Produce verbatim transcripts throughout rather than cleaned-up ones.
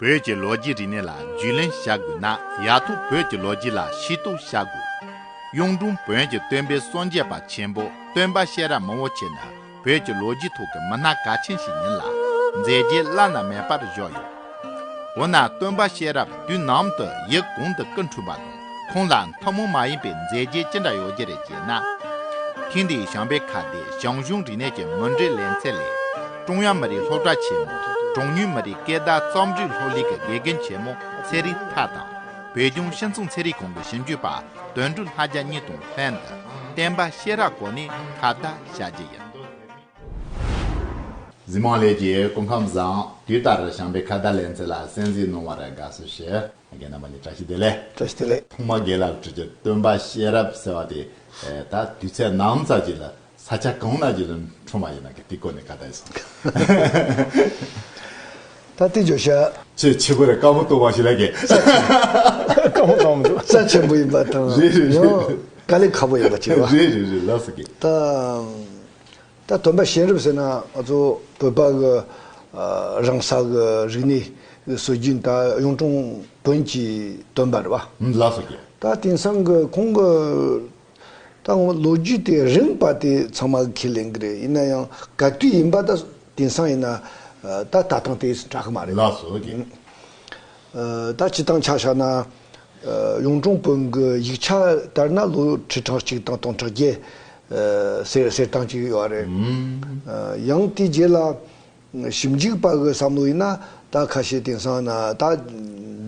བོད་ཀྱི་ལོ་རྒྱུས་རིག་གནས་ལ་རྒྱུས་ལོན་བྱ་དགོས་ན། ཡ་ཐོག་བོད་ཀྱི་ལོ་རྒྱུས་ལ་ཤེས་རྟོགས་བྱ་དགོས། གཡུང་དྲུང་བོན་གྱི་སྟོན་པའི་སངས་རྒྱས་པ་ཆེན་པོ་སྟོན་པ་གཤེན་རབ་མང་བོ་བྱས་ན། བོད་ཀྱི་ལོ་རྒྱུས་ཐོག་གི་མི་སྣ་གལ་ཆེན་ཞིག་ཡིན་ལ། མཛད་རྗེས་བླ་ན་མེད་པར་བཞག་ཡོད། འོ་ན་སྟོན་པ་གཤེན་རབ་དུས་ནམ་དུ་ཡུལ་གང་དུ་སྐུ་འཁྲུངས་པ་དང་། ཁོང་ལ་ཐུན་མོང་མ་ཡིན་པའི་མཛད་རྗེས་ཅི་འདྲ་ཡོད་རྒྱུ་རེད་ཅེ་ན། ཐེངས་འདིའི་བྱམས་པའི་ཁ་བརྡའི་ཞང་ཞུང་རིག་གནས་ཀྱི་མུ་འབྲེལ་ལེ་ཚན་ལས། ཀྲུང་དབྱང་མི་རིགས་སློབ་གྲྭ་ཆེན་མོ་གྲངས་ཉུང་མི་རིགས་སྐད་བརྡ་རྩོམ་སྒྲིག་སློབ་གླིང་གི་དགེ་རྒན་ཆེན་མོ་ཚེ་རིང་ཐར་དང་། བོད་ལྗོངས་སྤྱི་ཚོགས་ཚན་རིག་ཁང་གི་ཞིབ་འཇུག་པ་དོན་གྲུབ་ལྷ་རྒྱལ་གཉིས་དང་ལྷན་དུ་སྟོན་པ་གཤེན་རབ་སྐོར་ནས་ཁ་བརྡ་བྱ་རྒྱུ་ཡིན། གཟིགས་མང་ལས་ཀྱི་སྐུ་ཁམས་བཟང་། དུས་ལྟར་བྱམས་པའི་ཁ་བརྡ་ལེ་ཚན་ལ་གསན་གཟིགས་གནང་བར་དགའ་བསུ་ཞུ། རྒན་རྣམ་པ་ལ་བཀྲ་ཤིས་བདེ་ལེགས། བཀྲ་ཤིས་བདེ་ལེགས། ཐོག་མ་དགེ་ལགས་ཁྲི་ཀྱི་སྟོན་པ་གཤེན་རབ་ཟེར་བ་དེ། ད་དུས་ཚོད་ནམ་ཙམ་ཅིག་ལ་ས་ཆ་གང་ན་ཅིག་ལ་འཁྲུངས་པ་ཡིན་ན་གི་དེ་སྐོར་ནས་བཀའ་བཏང་སོང་། ད་དེ་བརྗོད་བྱ། ཆེ་ཆེ་པོ་རེད། དཀའ་མོ་སྟོན་པ་ཞིག་ལ་གི། དཀའ་མོ་དཀའ་མོ་འདུག་རྩ་ཆེན་པོ་ཡིན་པ་དང་། རེད་རེད་རེད། ཡང་དཀའ་ལས་ཁག་པོ་ཡིན་པ་བྱས་པ། རེད་རེད་རེད། ལགས་སོ་གི། ད། ད་སྟོན་པ་གཤེན་རབ་ཟེར་ན་ང་ཚོ་བོད་པ་གི་ཨ་རང་ས་གི་རིག་གནས་ཀྱི་སྲོལ་རྒྱུན་ད་གཡུང་དྲུང་བོན་གྱི་སྟོན་པ་རེད་བ། ལགས་སོ་རྒན། ད་དེང་སང་གི་ཁོང་གི་ད་ལོ་རྒྱུས་དེ་རིང་པ་དེ་ཚང་མ་ཁས་ལེན་གི་རེད། ཡིན་ན་ཡང་ག་དུས་ཡིན་པ་ད་དེང་སང་ཡིན་ན་ད་ལྟ་སྟངས་དེ་འདྲ་གི་མ་རེད། ལགས་སོ་རྒན། ཨ་ད་སྤྱིར་བཏང་ཆ་བཞག་ན། ཨ་གཡུང་དྲུང་བོན་གྱི་ཡིག་ཆ་ལྟར་ན་ལོ་ཁྲི་ཕྲག་གཅིག་དང་སྟོང་ཕྲག་བརྒྱད། ཨ་ཟེར་ཟེར་སྟངས་ཅིག་ཡོད་རེད། ཨ་ཡང་དེའི་རྗེས་ལ་ཞིབ་འཇུག་པ་གི་བསམ་བློ་ཡིན་ན་ད་ཁ་ཤས་དེང་སང་ན་ད་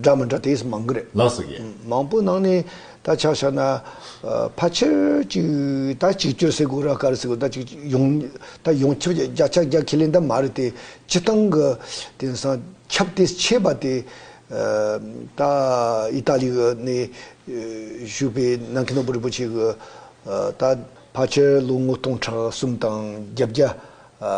འདྲ་མི་འདྲ་དེ་མང་གི་རེད། ལགས་སོ་རྒན། མང་པོ་ནང་ནས་ད་ཆ་བཞག་ན་ཨ་ཕལ་ཆེར་ཅིག་ད་གཅིག་གྱུར་ཟེར་དགོས་ར་ག་རེ་ཟེར་དགོས། ད་ཅིག་ཡོངས་ད་ཡོངས་ཁྱབ་བརྒྱ་ཆ་བརྒྱ་ཁས་ལེན་ད་མ་རེད་དེ། སྤྱིར་བཏང་གི་དེང་སང་ཁྱབ་དེ་ཆེ་བ་དེ། ཨ་ད་ཨི་ཏཱ་ལི་ནས་ཨ་བཞུགས་པའི་ནང་མཁན་ནོར་བུ་རིན་པོ་ཆེ་གི་ཨ་ད་ཕལ་ཆེར་ལོ་ངོ་སྟོང་ཕྲག་གསུམ་དང་བརྒྱད་བརྒྱ་ཨ་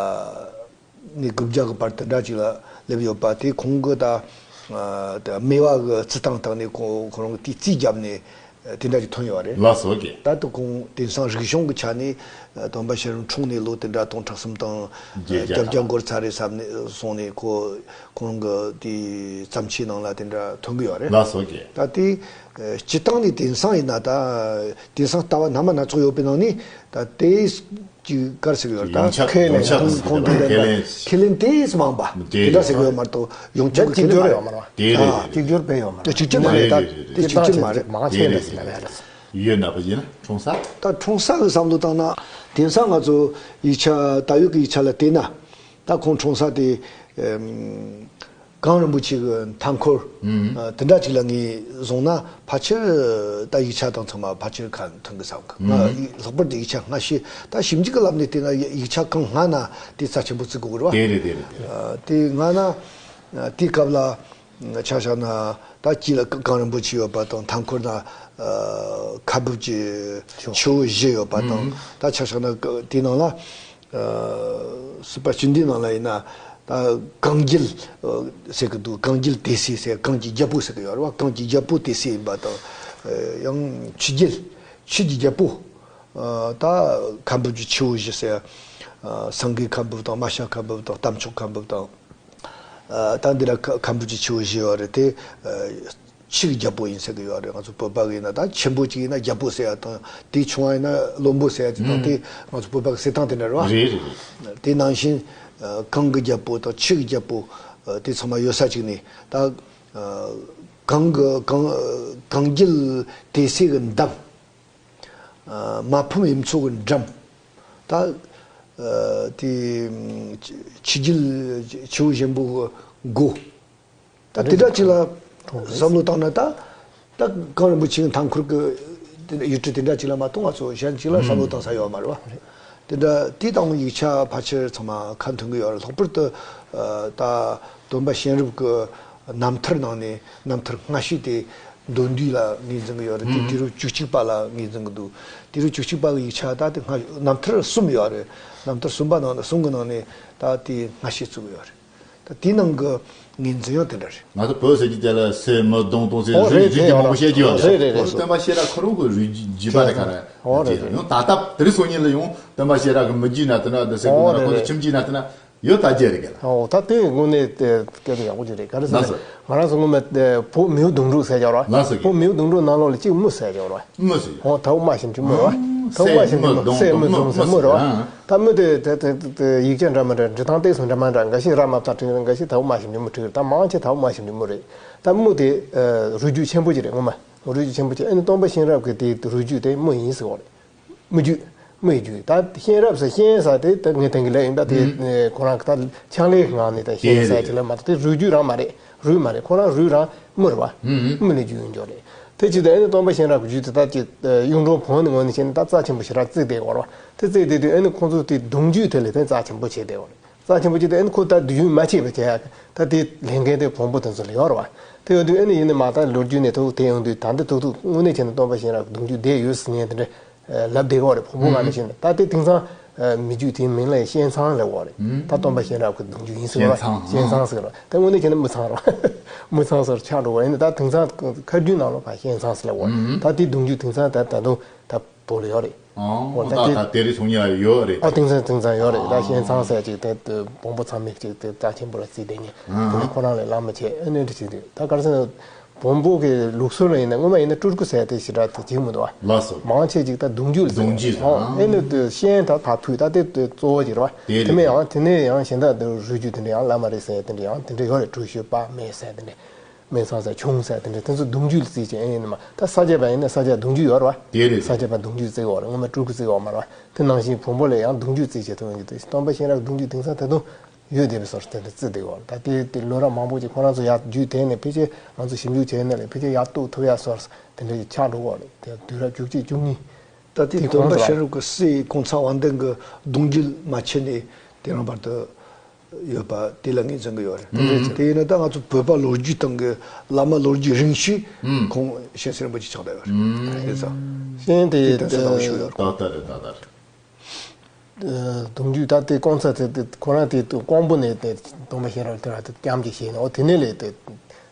ནས་དགུ་བརྒྱ་གི་བར་དུ་འདྲ་ཅིག་ལ་སླེབས་ཡོད་པ་དེ། ཁོང་གི་ད་ཨ་ད་སྨེ་བ་གི་རྩི་སྟངས་སྟེང་ནས་ཁོ་ཁོ་རང་གི་དེ་རྩིས་བརྒྱབ་ནས། དེ་འདྲ་ཅིག་ཐོན་ཡོད་རེད། ལགས་སོ་རྒན། ད་དུ་ཁོང་དེང་སང་རིག་གཞུང་གི་ཆ་ནས་ཨ་སྟོན་པ་གཤེན་རབ་འཁྲུངས་ནས་ལོ་དེ་འདྲ་སྟོང་ཕྲག་གསུམ་དང་བརྒྱད་བརྒྱ་བརྒྱད་བརྒྱ་དང་འགོར་ཚར་རེད་བསམ་ནས་སོང་ནས་ཁོ་ཁོང་གི་དེའི་བརྩམས་ཆོས་ནང་ལ་དེ་འདྲ་ཐོན་གི་ཡོད་རེད། ལགས་སོ་རྒན། ད་དེ་ཨ་སྤྱིར་བཏང་ནས་དེང་སང་ཡིན་ན་ད་དེང་སང་ལྟ་བ་སྣ་མ་སྣ་ཚོགས་ཡོད་པའི་ནང་ནས་ད་དེ་ཅིག་ག་རེ་ཟེར་གི་ཡོད་རེད། ད་ཡོངས་ཁས་ལེན་ཁས་ལེན་ཁས་ལེན་ཁས་ལེན་དེ་མང་པ་དེ་འདྲ་ཟེར་གི་ཡོད་མ་གཏོགས་ཡོངས་ཁྱབ་ཀྱི་ཁས་ལེན་མ་རེད། དེ་རེད། ད་གཅིག་གྱུར་དཔེ་ཡོད་མ་རེད། དེ་གཅིག་གྱུར་མ་རེད། ད་དེ་གཅིག་གྱུར་མ་རེད། མང་ཆེ་ནས་ཟེར་ན་ཡོད་ན་བ་ཡིན་ན་འཁྲུངས་ས། ད་འཁྲུངས་ས་གི་བསམ་བློ་བཏང་ན་དེང་སང་ང་ཚོ་ཡིག་ཆ་ད་ཡོད་ཀྱི་ཡིག་ཆ་ལ་བལྟས་ན་ད་ཁོང་འཁྲུངས་ས་དེ་ཨམ། གངས་རིན་པོ་ཆེ་གི་མཐའ་འཁོར། ཨ་དེ་འདྲ་ཅིག་ལ་ངས་བཟུང་ན་ཕལ་ཆེར་ད་ཡིག་ཆ་དང་ཚང་མ་ཕལ་ཆེར་ཁ་མཐུན་གི་བསམ་གི། ང་ལྷག་པར་དུ་ཡིག་ཆ་སྔ་ཤོས་ད་ཞིབ་འཇུག་གི་ལམ་ནས་བལྟས་ན་ཡིག་ཆ་གང་སྔ་ན་དེ་རྩ་ཆེན་པོ་བརྩི་དགོས་རེད་བ། དེ་རེད་དེ་རེད་དེ་རེད། ཨ་དེ་སྔ་ན་ཨ་དེའི་སྐབས་ལ་ཆ་བཞག་ན་ད་དཀྱིལ་ལ་གངས་རིན་པོ་ཆེ་ཡོད་པ་དང་། མཐའ་འཁོར་ན་ཨ་ཁ་འབབ་ཀྱི་ཆུ་བོ་བཞི་ཡོད་པ་དང་། ད་ཆ་བཞག་ན་དེའི་ནང་ལ། ཨ་སྲིད་པ་བཅུ་བདུན་ནང་ལ་ཡིན་ན་ད་གངས་རྒྱལ་ཨ་ཟེར་གི་འདུག་གངས་རྒྱལ་དེ་སྲས་ཟེར། གངས་ཀྱི་རྒྱལ་པོ་ཟེར་གི་ཡོད་རེད་བ། གངས་ཀྱི་རྒྱལ་པོ་དེ་སྲས་ཡིན་པ་དང་། ཨ་ཡང་ཆུ་རྒྱལ་ཆུ་ཀྱི་རྒྱལ་པོ། ཨ་ད་ཁ་འབབ་ཀྱི་ཆུ་བོ་བཞི་ཟེར། ཨ་སེང་གེ་ཁ་འབབ་དང་། རྨ་བྱ་ཁ་འབབ་དང་། རྟ་མཆོག་ཁ་འབབ་དང་། ཨ་ད་འདི་ལ་ཁ་ཁ་འབབ་ཀྱི་ཆུ་བོ་བཞི་ཡོད་རེད་དེ། ཨ་ཆུ་གི་རྒྱལ་པོ་ཡིན་ཟེར་གི་ཡོད་རེད། ང་ཚོ་བོད་པ་གི་ཡིན་ན་ད་ཆེན་པོ་གཅིག་ཡིན་ན་རྒྱལ་པོ་ཟེར་ཡ་དང་། དེ་ཆུང་བ་ཡིན་ན་བློན་པོ་ཟེར་ཡ་དེ་དང་། ཨུམ། དེ་ང་ཚོ་བོད་པ་གི་ཟེར་སྟངས་དེ་འདྲ་རེད་བ། རེད་རེད་རེད། དེ་ནང་བཞིན་ཨ་གངས་ཀྱི་རྒྱལ་པོ་དང་ཆུ་གི་རྒྱལ་པོ་ཨ་དེ་ཚང་མ་ཡོད་ས་གཅིག་ནས། ད་ཨ་གངས་ཀྱི་གངས་གངས་རྒྱལ་དེ་སྲས་ཀྱི་འདམ། ཨ་མ་ཕམ་གཡུ་མཚོ་གི་འགྲམ། ད་ཨ་དེ་ཆུ་རྒྱལ་ཆུ་བོ་གཞན་པོ་གི་མགོ། ད་དེ་འདྲ་ཅིག་ལ་བསམ་བློ་བཏང་ན་ད་ད་གངས་རིན་པོ་ཆེའི་མཐའ་འཁོར་གི་དེ་འདྲ་ཡུལ་གྲུ་དེ་འདྲ་ཅིག་ལ་མ་གཏོགས་ང་ཚོ་གཞན་ཅིག་ལ་བསམ་བློ་བཏང་ས་ཡོད་མ་རེད་བ། དེ་འདྲ་དེ་དང་ཡིག་ཆ་ཕལ་ཆེར་ཚང་མ་ཁ་མཐུན་གི་ཡོད་རེད། ལྷག་པར་དུ་ཨ་ད་སྟོན་པ་གཤེན་རབ་ཀྱི་རྣམ་ཐར་ནང་ནས་རྣམ་ཐར་སྔ་ཤོས་དེ་མདོ་འདུས་ལ་ངོས་འཛིན་གི་ཡོད་རེད། དེ་ཨུམ། དུས་རབས་བཅུ་གཅིག་པ་ལ་ངོས་འཛིན་གི་འདུག་དུས་རབས་བཅུ་གཅིག་པ་གི་ཡིག་ཆ་ད་དེ་སྔ་རྣམ་ཐར་གསུམ་ཡོད་རེད། རྣམ་ཐར་གསུམ་པ་ནང་གསུམ་གི་ནང་ནས་ད་དེ་སྔ་ཤོས་བརྩི་གི་ཡོད་རེད། ད་དེའི་ནང་གི་ངོས་འཛིན་ཡང་དེ་འདྲ་རེད། ང་ཚོ་བོད་ཟེར་གྱི་དེ་ལ་སེ་མི་གདོང་གདོང་ཟེར་ཨོ་རིགས་རིགས་རྒྱུད་མང་པོ་བཤད་ཀྱི་ཡོད་རེད། རེད་རེད་རེད། སྟོན་པ་གཤེན་རབ་ཁོ་རང་གི་རིགས་རྒྱུད་པ་རེད་ག་རེ། ཨོ་རེད་རེད། ཡང་ད་ལྟ་དེ་རིང་སང་ཉིན་ལ་ཡང་སྟོན་པ་གཤེན་རབ་གི་མི་རྒྱུད་ན་དེ་འདྲ་འདི་ཟེར་གི་ཨོ་ན་རེད་ཁོ་ཚོ་རེད། ཁྱིམ་རྒྱུད་ན་དེ་འདྲ། ཡོད་ད་རྒྱ་རེད་ག་ལ། ཨོ་ད་དེ་དངོས་གནས་དེ་སྐད་ཆ་ཡག་པོ་ཅིག་རེད། ག་རེ་ཟེར་ན་ལགས་སོ། ང་རང་ཚོ་སྔོན་མ་དེ་བོད་མིའུ་གདུང་དྲུག་ཟེར་ཀྱང་ར། ལགས་སོ། བོད་མིའུ་གདུང་དྲུག་ནང་ལོགས་ལ་གཅིག་མུ་ཟེར་ཀྱང་ར། མུ་ཟེར། ཨོ་དྭ་བོ་མ་ཞིམ་གྱི་མུ་ར། དྭ་བོ་མ་ཞིམ་གྱི་མུ། སྲས་མུ་གདུང་དྲུག་མུ་ཟེར་མུ་ར། ད་མུ་དེ་དེ་དེ་དེ་ཡིག་ཆ་འདྲ་མི་འདྲ་འབྲི་སྟངས་ཏོག་ཙམ་འདྲ་མི་འདྲ། འགའ་ཞིག་ར་མ་བཏགས་བྲིས། འགའ་ཞིག་དྭ་བོ་མ་ཞིམ་གྱི་མུ་བྲིས། ད་མང་ཆེ་དྭ་བོ་མ་ཞིམ་གྱི་མུ་རེད། ད་མུ་དེ་རུས་རྒྱུད་ཆེན་པོ་ཅིག་རེད། སྔོན་མ་རུས་རྒྱུད་ཆེན་པོ་ཅིག་ཨ་ནི་སྟོན་པ་གཤེན་རབ་ཀྱི་དེ་རུས་རྒྱུད་དེ་མུ་ཡིན་ཟེར་བ་རེད། མུ་རྒྱུད། མུའི་རྒྱུད། ད་གཤེན་རབ་ཟེར་གཤེན་ཟེར་དེ་ད་ངས་དེང་གི་ལབ་ཡིན། ད་དེ་ཁོ་རང་གི་ད་ཕྱག་ལེན་གྱི་ངང་ནས་ད་གཤེན་ཟེར་གྱི་ལབ་མ་གཏོགས་དེ་རུས་རྒྱུད་རང་མ་རེད། རུས་མ་རེད། ཁོ་རང་རུས་རང་མུ་རེད་བ། མུ་ནས་རྒྱུད་ཡིན་འགྲོ་རེད། དེ་ཅི་ད་ཨ་ནི་སྟོན་པ་གཤེན་རབ་ཀྱི་རྒྱུད་དེ་ད་ཅི་གཡུང་དྲུང་བོན་ནི་ངོས་ནས་བྱས་ན་ད་རྩ་ཆེན་པོ་ཞེ་དྲག་བརྩི་བསྡད་ཡོད་རེད་བ། དེ་བརྩི་བསྡད་དུས་ཨ་ནི་ཁོང་ཚོ་དེ་གདུང་རྒྱུད་དེ་ལས་དེ་རྩ་ཆེན་པོ་བྱས་བསྡད་ཡོད་རེད། རྩ་ཆེན་པོ་ཅི་ད་ཨ་ནི་ཁོ་ད་རྒྱུད་མ་ཆད་པ་བྱས་ཡ་ད་དེ་ལས་འགན་དེ་བོན་པོ་དེ་ཚོ་ལ་ཡོད་རེད་བ། དེ་ཡོད་དུས་ཨ་ནི་ཡིན་ནི་མ་ད་ལོ་རྒྱུས་ནས་ཐུག་དེ་ཡོང་དུས་ད་འདི་ཐུག་ཐུག་དངོས་གནས་བྱས་ན་སྟོན་པ་གཤེན་རབ་ཀྱི་གདུང་རྒྱུད་བསྡད་ཡོད་ཟེར་མཁན་དེ་འདྲ། ལབ་བསྡད་ཡོད་རེད། བོན་པོ་ནང་ནས་བཤད་ན། ད་དེ་དེང་སང་མི་རྒྱུད་དེའི་མིང་ལ་གཤེན་ཚང་ལབ་ཡོད་རེད། ད་སྟོན་པ་གཤེན་རབ་ཀྱི་གདུང་རྒྱུད་ཡིན་ཟེར་བ། གཤེན་ཚང་། གཤེན་ཚང་ཟེར་བ། ད་དངོས་གནས་བྱས་ན་མུ་ཚང་རེད་བ། མུ་ཚང་ཟེར་ཆགས་འགྲོ་བ་ཡིན་ན། ད་དེང་སང་ཁ་རྒྱུན་ནང་ལོགས་ཕར་གཤེན་ཚང་ཟེར་ལབ་ཡོད་རེད། ད་དེའི་གདུང་རྒྱུད་དེང་སང་ད་ད་དུང་ད་བོད་ལ་ཡོད་རེད། ཨོ། ཨོ་ད་ད་དེ་ད་དེ་རིང་སང་ཉིན་ཡོད་རེད། ཨོ་དེང་སང་དེང་སང་ཡོད་རེད། ད་གཤེན་ཚང་ཟེར་ཅིག་དེ་དེ་བོན་པོ་ཚང་མས་ཅིག་དེ་རྩ་ཆེན་པོ་ལ་བརྩིས་བསྡད་མཁན་དེ་ཁོ་རང་ལས་བླ་མ་བྱས། ཨ་ནི་འདྲ་ཅིག་དེ་ད་ག་རེ་ཟེར་ན། བོན་པོ་གི་ལུགས་སྲོལ་ལ་ཡིན་ན་སྔོན་མ་ཡིན་ན་སྤྲུལ་སྐུ་ཟེར་དེ་ཞེ་དྲག་དེ་བྱེད་མི་འདུག་བ། ལགས་སོ། མང་ཆེ་ཅིག་ད་གདུང་རྒྱུད་ལ་ཟེར། གདུང་རྒྱུད་ཟེར། ཨོ་ཨེ་ནི་དེ་གཤེན་ད་ད་ཕུད་ད་དེ་དེ་གཙོ་བོ་ཅིག་རེད་བ། དེ་དེ་མིན་ཡང་དེ་ནས་ཡང་གཞན་དག་དེ་རུས་རྒྱུད་དེ་འདྲ་ཡང་བླ་མ་རེད་ཟེར་དེ་འདྲ་ཡང་དེ་འདྲ་ཡོད་རེད། གྲུ་ཞོལ་པ་སྨད་ཟེར་དེ་འདྲ། སྨད་ཚང་ཟེར་ཁྱུང་ཟེར་དེ་འདྲ་དེ་ཚོ་གདུང་རྒྱུད་ལ་བརྩིས་ཀྱི་ཨེ་ཡིན་ནི་མ། ད་ས་སྐྱ་པ་ཡིན་ན་ས་སྐྱ་གདུང་རྒྱུད་ཡོད་རེད་བ། དེ་རེད། ས་སྐྱ་པ་གདུང་རྒྱུད་བརྩི་ཡོད་རེད། སྔོན་མ་སྤྲུལ་སྐུ་བརྩི་ཡོད་མ་རེད་བ། དེ་ནང་བཞིན་བོན་པོ་ལ་ཡང་གདུང་རྒྱུད་བརྩི་བྱས་ཐུབ་ཡོང་གི་འདུག་སྟོན་པ་གཤེན་རབ་གདུང་རྒྱུད་དེང་སང་ད་དུང་ཡོད་བསྡད་པའི་བཟོ་འདྲ་དེ་འདྲ་བརྩི་བསྡད་ཡོད་རེད། ད་དེ་དེ་ལོ་རབས་མང་པོ་ཅིག་ཁོ་རང་ཚོ་ཡར་རྒྱུད་དེད་ནས་ཕལ་ཆེར་ང་ཚོ་ཞིབ་འཇུག་བྱས་ནས་ལས་ཕལ་ཆེར་ཡར་གཏུག་ཐུབ་ཡ་བཟོ་འདྲ་དེ་འདྲ་ཅིག་ཆགས་འགྲོ་གི་ཡོད་རེད། དེ་དུས་རབས་བཅུ་གཅིག་བཅུ་གཉིས། ད་ལྟའི་དེ་སྟོན་པ་གོང་དུ་གཤེན་རབ་ཀྱི་སྲས་གོང་ས་དབང་ལྡན་གྱི་གདུང་རྒྱུད་མ་ཆད་ནས་དེ་རིང་བར་དུ་ཡོད་པ་དེ་ལ་ངོས་འཛིན་གྱི་ཡོད་རེད། དེ་ཡིན་ན་ད་ང་ཚོ་བོད་པ་ལོ་རྒྱུས་སྟེང་གི་བླ་མ་ལོ་རྒྱུས་རིང་ཤོས་ཁོང་གཤེན་གསལ་རིན་པོ་ཆེ་ཆགས་བསྡད་ཡོད་རེད། དེ་ཙང་གཤེན་དེ་དེ་ལྟར་གནང་བ་ཞིག་ཡོད་རེད། ད་ལྟ་རེད། ད་ལྟ་རེད། གདུང་རྒྱུད་ད་ལྟའི་གོང་ས་དེ་དེ་ཁོ་རང་དེ་དེ་དབང་པོ་ནས་དེ་སྟོན་པ་གཤེན་རབ་དེ་ར་དེ་སྐྱམ་གྱི་ཞེས་ནས། འོ་དེ་ནས་ལས་དེ་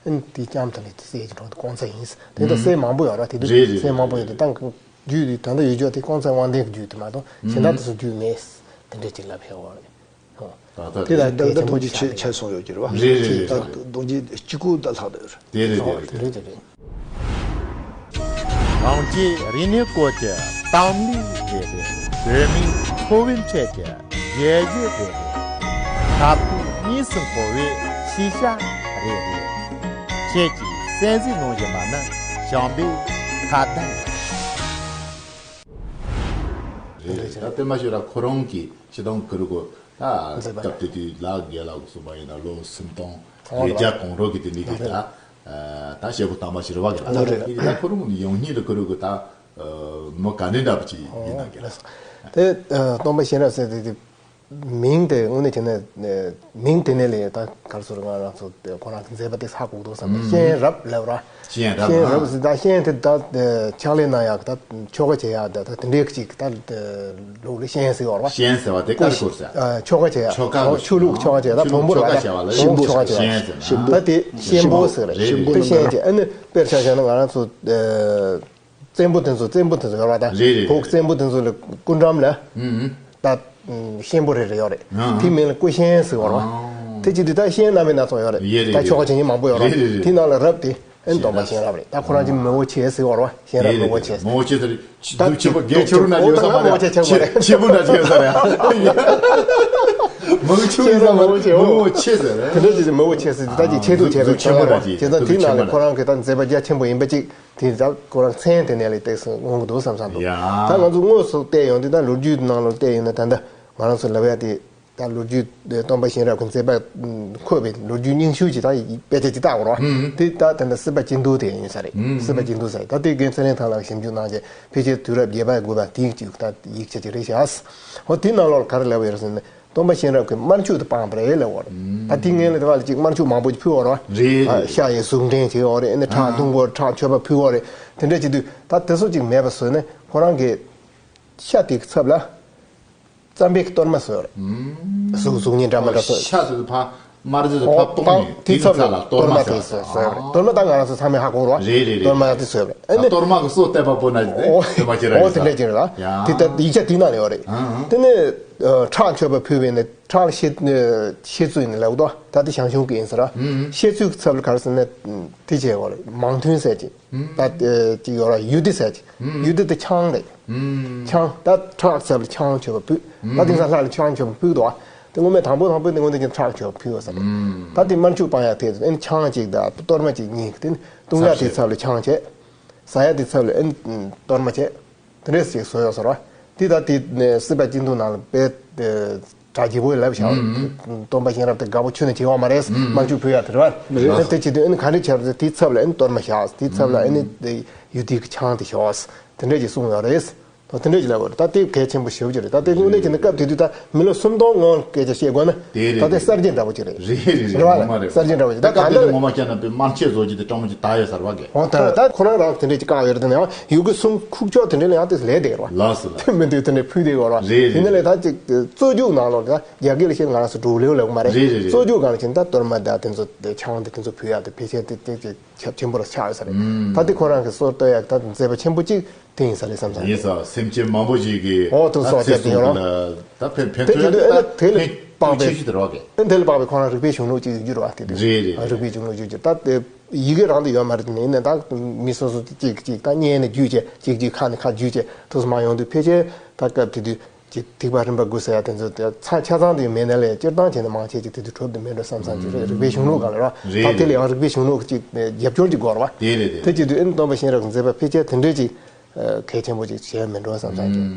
ཨ་ནི་དེ་སྐྱམ་དེ་ལས་དེ་སྲས་ཀྱི་གྲོགས་དེ་གོང་ས་ཡིན། དེ་འདྲ་སྲས་མང་པོ་ཡོད་ར། དེ་དུས་རེད་རེད་སྲས་མང་པོ་ཡོད་དེ་ད་རྒྱུད་དེ་ད་ལྟ་ཡོད་ཀྱོག་དེ་གོང་ས་དབང་ལྡན་གྱི་རྒྱུད་དེ་མ་གཏོགས་གཞན་དག་དེ་ཚོ་རྒྱུད་མེད། དེ་འདྲ་ཅིག་ལབ་ཡོད་རེད། ད་ལྟ་དེ་ལ་གལ་ཆེན་པོ་ཅིག་ཆགས་ཆགས་སོང་ཡོད་ཀྱི་རེད་བ། རེད་རེད་རེད། ད་གདུང་རྒྱུད་གཅིག་པུ་ད་ལྷག་བསྡད་ཡོད་རེད། དེ་རེད་དེ་རེད། དེ་རེད་དེ་རེད། རང་རྒྱལ་རིག་གནས་སྐོར་གྱི་གཏམ་གླེང་རེ་རེ། བོད་མིའི་ཐོག་བོད་འཕྲད་ཀྱི་རྒྱལ་གཞི་རེ་རེ། ཁ་བོད་གཉིས་སུ་འཁོར་བའི་ཤེས་བྱ་རེ་རེ། ཁྱེད་ཀྱིས་གསན་གཟིགས་གནང་བཞིན་པ་ནི་བྱམས་པའི་ཁ་བརྡ་ཡིན། རེད་རེད། ད་དེ་མ་ཤོད་ར་ཁོ་རང་གི་སྤྱི་བཏང་གི་རུ་གོ་ད་མཛད་པ་སྐབས་དེ་དུས་ལ་རྒན་ལགས་གསུངས་པ་ཡིན་ན་ལོ་སུམ་སྟོང་ལོ་བརྒྱ་གོང་རོལ་གྱི་དེ་འདྲ་གི་ད་ད་བྱེད་སྒོ་དང་པ་ཞིག་རེད་བ། གི་ལ་ད་རེད། ད་ཁོ་རང་གི་ཡོང་སྙིང་ལ་གི་རུ་གོ་ད་མི་ག་འདྲ་འདྲ་པོ་ཅིག་ཡིན་ན་གི་ལ། དེ་སྟོན་པ་གཤེན་རབ་ཟེར་དེ་དེ། མིང་དེ་དངོས་གནས་བྱས་ན་མིང་དེ་ནས་ལས་ད་ག་རེ་ཟེར། ང་རང་ཚོ་ཁོ་རང་གི་མཛད་པ་དེ་ཧ་གོ་གི་འདུག་བསམ་ནས། གཤེན་རབ་ལབ་ར། གཤེན་རབ། གཤེན་རབ་ཟེར་ད་གཤེན་དེ་ད་ཕྱག་ལས་གནང་ཡག་ད་ཆོ་ག་བྱེད་ཡག་ད་ད་དེ་འདྲའི་ཅིག་ད་ལུགས་ལ་གཤེན་ཟེར་བ་རེད་བ། གཤེན་ཟེར་བ་དེ་ག་རེ་གོ་ཟེར། ཆོ་ག་བྱེད་ཡག་ཆོ་ག་ཆོས་ལུགས་ཆོ་ག་བྱེད་ད་བོན་པོ་རེད་བ། ད་བོན་པོ་ཆོ་ག་བྱེད་ཡག་ད་དེ་གཤེན་པོ་ཟེར་རེད། དེ་གཤེན་པོ་ཟེར་རེད། དེ་གཤེན་བྱེད་ཨ་ནི་དཔེར་ཆ་བཞག་ན་ང་རང་ཚོ། བཙན་པོ་དེ་ཚོ་བཙན་པོ་དེ་ཚོ་ཡོད་ར་ད། རེད་རེད་བོད་རེད། བཙན་པོ་དེ་ཚོ་ལ་སྐུ་འགྲམ་ལ། ཨུ་ཨུ། ད་གཤེན་པོ་རེ་རེ་ཡོད་རེད། ཨ་ཨ། དེའི་མིང་ལ་སྐུ་གཤེན་ཟེར་བ་རེད་བ། ཨ་ཨ། དེ་ཅི་དུས་ད་གཤེན་རྣམ་པའི་སྣ་ཚོགས་ཡོད་རེད། ཡོད་རེད། ད་ཆོ་ག་བྱེད་མཁན་མང་པོ་ཡོད་རེད། རེད་རེད་རེད། དེའི་ནང་ལ་རབ་དེ་ཨེ་སྟོན་པ་གཤེན་རབ་རེད། ད་ཁོ་རང་ཅིག་མི་བོ་ཆེ་ཟེར་བ་རེད་བ། གཤེན་རབ་མི་བོ་ཆེ་ཟེར། མི་བོ་ཆེ་ཟེར། ད་ཆེ་བོ་རྒན་ཆེ་བོ་འདྲ་ཅིག་ཡོད་ས་མ་རེད། ཆེ་ཆེ་བོ་འདྲ་ཅིག་ཡོད་ས་རེད། མང་ཆུང་ཡིན་ས་མ་རེད། མི་བོ་ཆེ་ཟེར། དེ་འདྲ་ཅིག་མི་བོ་ཆེ་ཟེར། ད་ཅིག་ཆེ་སྡུག་བྱས་པའི་ཁྱད་པར་ར་ཅིག་དེ་ཚོ་དེའི་ནང་ལས་ཁོ་རང་གི་ད་མཛད་པ་རྒྱ་ཆེན་པོ་ཡིན་པ་ཅིག་དེ་ད་ཁོ་རང་མཚན་དེ་ནས་ལས་ཏེག་སོང་ངོ་གི་འདུག་བསམ་བསམ་འདུག་ཡ། ད་ང་ཚོ་དངོས་སུ་བལྟས་ཡོང་དུས་ད་ལོ་རྒྱུས་ནང་ལ་བལྟས་ཡོང་ན་ད་ལྟ་ང་རང་ཚོ་ལབ་ཡ་དེ་ད་ལོ་རྒྱུས་སྟོན་པ་གཤེན་རབ་ཀྱི་མཛད་པ་འཁོད་པའི་ལོ་རྒྱུས་རྙིང་ཤོས་ཅིག་ད་དཔེ་ཆ་ཅིག་བལྟ་དགོས་རེད་བ། དེ་ད་ད་ལྟ་སྲིད་པ་སྐྱིད་སྡུག་དེ་ཡིན་ས་རེད། སྲིད་པ་སྐྱིད་སྡུག་ས་རེད། ད་དེ་རྒན་ཚེ་རིང་ཐང་ལགས་ཞིབ་འཇུག་གནང་རྗེས་ཕལ་ཆེར་དུས་རབས་བརྒྱད་པ་དགུ་པ་དེའི་ཅིག་ད་ཡིག་ཆ་ཅིག་རེད་ཤག་འོ་དེའི་ནང་ལོགས་ག་རེ་ལབ་ཡོད་རེད་ཟེར་ན། སྟོན་པ་གཤེན་རབ་ཀྱིས་དམར་མཆོད་དེ་སྤངས་པ་རེད་ལབ་ཡོད་རེད། ད་དེ་སྔོན་ལ་དེ་བ་ལ་ཅིག་དམར་མཆོད་མང་པོ་ཅིག་ཕུལ་ཡོད་རེད་བ། རེད་རེད། ཤ་ཡི་གཟུགས་འདྲེན་བྱས་ཡོད་རེད། ཨ་ནི་ཁྲག་ཨ་འཐུང་དགོས་ཁྲག་མཆོད་པ་ཕུལ་ཡོད་རེད། དེ་འདྲ་བྱེད་དུས་ད་དེ་ཚོ་ཅིག་མེད་པ་བཟོས་ནས་ཁོ་རང་གི་ཤ་དེ་གི་ཚབ་ལ་རྩམ་པའི་གཏོར་མ་བཟོས་ཡོད་རེད། གཟུགས་གཟུགས་བརྙན་འདྲ་མི་འདྲ་བཟོས། ཤ་དེ་ཕར་དམར་རྗེས་སུ་ཕར་སྤུངས་ནས་དེའི་ཚབ་ལ་གཏོར་མ་དེ་བཟོས་ཡོད་རེད། གཏོར་མ་ད་ང་རང་ཚོ་ཚང་མས་ཧ་གོ་རེད་བ། རེད་རེད་རེད། གཏོར་མ་དེ་བཟོས་ཡོད་རེད། ཨ་ནི་གཏོར་མ་གི་སོ་བལྟས་པ་པོ་ན་ཅིག་དེ་དེ་མ་ཁྱེད་རང་ཨོ་དེ་འདྲ་ཅིག་རེད་ལ། དེ་ད་ཡིག་ཆ་དེའི་ནང་ལ་ཡོད་རེད། དེ་ནས། ཁྲག་མཆོད་པ་ཕུལ་བས་ནི་ཁྲག་ལ་བཤད་བཤད་ཚུལ་ཡིན་ལབ་དོ། ད་དེ་ཞང་ཞུང་གི་ཡིན་ཟེར་ར། བཤད་ཚུལ་གྱི་ཚབ་ལ་ག་རེ་ཟེར་ན། དེ་བྱས་བ་རེད། མང་ཐོན་ཟེར་གྱི། ད་ཅིག་ཡོད་ར། ཡུ་དེ་ཟེར་གྱི། ཡུ་དེ་དེ་ཆང་རེད། ཆང་། ད་ཁྲག་ཚབ་ལ་ཆང་མཆོད་པ་ཕུལ། ད་དེང་སང་ལྷ་ལ་ཆང་མཆོད་པ་ཕུལ་འདུག་ཨ། དེ་སྔོན་མའི་དང་པོ་དང་པོ་དེ་སྔོན་དེ་ཀྱང་ཁྲག་མཆོད་པ་ཕུལ་བ་ཟེར། ད་དེ་དམར་མཆོད་སྤང་ཡག་དེ་ཨེ་ཆང་གཅིག་དང་གཏོར་མ་གཅིག་གཉིས་དེ་བཏུང་ཡག་དེ་ཚབ་ལ་ཆང་བྱས། ཟ་ཡག་དེ་ཚབ་ལ་ཨེ་གཏོར་མ་བྱས། དེ་འདྲས་ཞིག་བཟོས་ཡོད་ཟེར་བ། དེ་ད་དེ་ནས་སྲིད་པ་སྐྱིད་སྡུག་ནང་ལ་དཔེ་གྲ་རྒྱས་པོ་ལབ་བཞག་སྟོན་པ་གཤེན་རབ་དེ་དགའ་པོ་ཁྱོན་ནས་བྱེད་ཡོད་མ་རེད། དམར་མཆོད་ཕུལ་ཡག་དེ་རེད་བ། དེ་བྱེད་དུས་ཨེ་ནི་ག་འདྲས་བྱས་རེད། དེའི་ཚབ་ལ་ཨེ་ནི་གཏོར་མ་བཞག་དེའི་ཚབ་ལ་ཨེ་ནི་ཡུ་དེ་གི་ཆང་དེ་བཞག་དེ་འདྲས་ཀྱི་གསུངས་ཡོད་རེད། ད་དེ་འདྲས་ཀྱི་ལབ་པ་རེད། ད་དེ་གལ་ཆེན་པོ་ཞེ་པོ་ཅིག་རེད། ད་དེ་དངོས་གནས་ཀྱི་ནི་སྐབས་དེ་དུས་ད་མི་ལོ་སུམ་སྟོང་སྔོན་སྐད་ཆ་བཤད་དགོས་ན། དེ་རེད། ད་དེ་གསར་བརྗེ་འདྲ་པོ་ཅིག་རེད། རེད་རེད། རེད་བ། ངོ་མ་རེད། གསར་བརྗེ་འདྲ་པོ་ཅིག་ད་ག་འདྲ་ངོ་མ་བཤད་ན་དཔེ་དམར་ཆས་བཟོ་རྒྱུ་དེ་སྤྲང་མོ་ཅིག་ད་ཡོད་ཟེར་བ་གི། འོ་ད་ད་ཁོ་རང་རང་དེ་འདྲས་ཅིག་བཀག་ཡོད་རེད། དེ་ནས་ཡང་ཡུ་གུ་སུམ་ཁུག་ཀྱོག་དེ་འདྲས་ལ་ཡང་དེ་ལས་བསྡད་རེད་བ། ལགས་སོ་ལགས། དེ་མི་འདུག་དེ་འདྲས་ཕུལ་བསྡད་ཡོད་རེད་བ། རེད་རེད། ཡིན་ན་ལས་ད་ཅིག་རྩོད་རྒྱུགས་ནང་ལོགས་ད་རྒྱ་སྐད་ལ་བཤད་ང་རང་ཚོ་འབྲུག་ལེའུ་ལབ་གི་མ་རེད། རེད་རེད་རེད། རྩོད་རྒྱུགས་སྒང་ལ་བྱས་ན་ད་གཏོར་མ་ད་དེ་ཚོ་དེ་ཆང་དེ་དེ་ཚོ་ཕུལ་ཡག་དེ་ཕལ་ཆེར་དེ་དེ་ཅིག་ཁྱབ་ཆེན་པོ་ར་ཆགས་ཡོད་ས་རེད། ད་དེ་ཁོ་རང་གི་སྲོལ་གཏོད་ཡག་ད་མཛད་པ་ཆེན་པོ་གཅིག་དེ་ཡིན་ས་རེད་བསམ་ས་རེད། ཡིན་ས། སེམས་ཅན་མང་པོ་ཞིག་གི་འོ་དེ་ད་སྲོག་ཚེ་སྐྱབས་དེ་སྲོག་ཡོད་ར། ལ་ད་ཕན་ཕན་དེ་ཐོགས་ཡག་དེ་དེ་ད་ལ་དེ་ལ་ཕན་དཔག་པའི་ཕན་ཆེ་ཤོས་དེ་རེད་བ་གི། ཨེ་དེ་ལ་དཔག་པའི་ཁོ་རང་རིག་པའི་གཞུང་ལུགས་ཅིག་ཡོད་རྒྱུ་རེད་བ། དེ་དེ་རེད་རེད། རིག་པའི་གཞུང་ལུགས་ཡོད་རྒྱུ་ད་དེ་ཡི་གེ་རང་དུ་ཡོད་མ་རེད། དེ་ནས་ད་མི་སོ་སོ་གཅིག་གཅིག་ད་སྙན་ནས་བརྒྱུད་བྱས་གཅིག་གཅིག་ཁ་ནས་ཁ་བརྒྱུད་བྱས་དུས་སུ་མ་ཡོང་དུས་ཕལ་ཆེར་ད་སྐབས་དེ་དུས་ཀྱི་ཐེག་པ་རིམ་པ་དགུ་ཟེར་ཡག་དེ་ཚོ་དེ་ཆ་ཆ་ཚང་དེ་མེད་ན་ལས་སྤྱིར་བཏང་བྱས་ན་མང་ཆེ་ཅིག་དེ་དུས་གྲུབ་དེ་མེད་འགྲོ་བསམ་བསམ་ཅིག་རེད། རིག་པའི་གཞུང་ལུགས་སྒང་ལ་ར། རེད་ད་དེ་ལ་ཡང་རིག་པའི་གཞུང་ལུགས་ཅིག་རྒྱབ་སྐྱོར་ཅིག་དགོས་རེད་བ། དེ་རེད་དེ། དེ་བྱེད་དུས་ཨེ་ནི་སྟོན་པ་གཤེན་རབ་ཀྱི་མཛད་པ་ཕལ་ཆེར་དེ་འདྲས་ཅིག་གལ་ཆེན་པོ་ཅིག་བྱས་མེད་འགྲོ་བསམ་བསམ་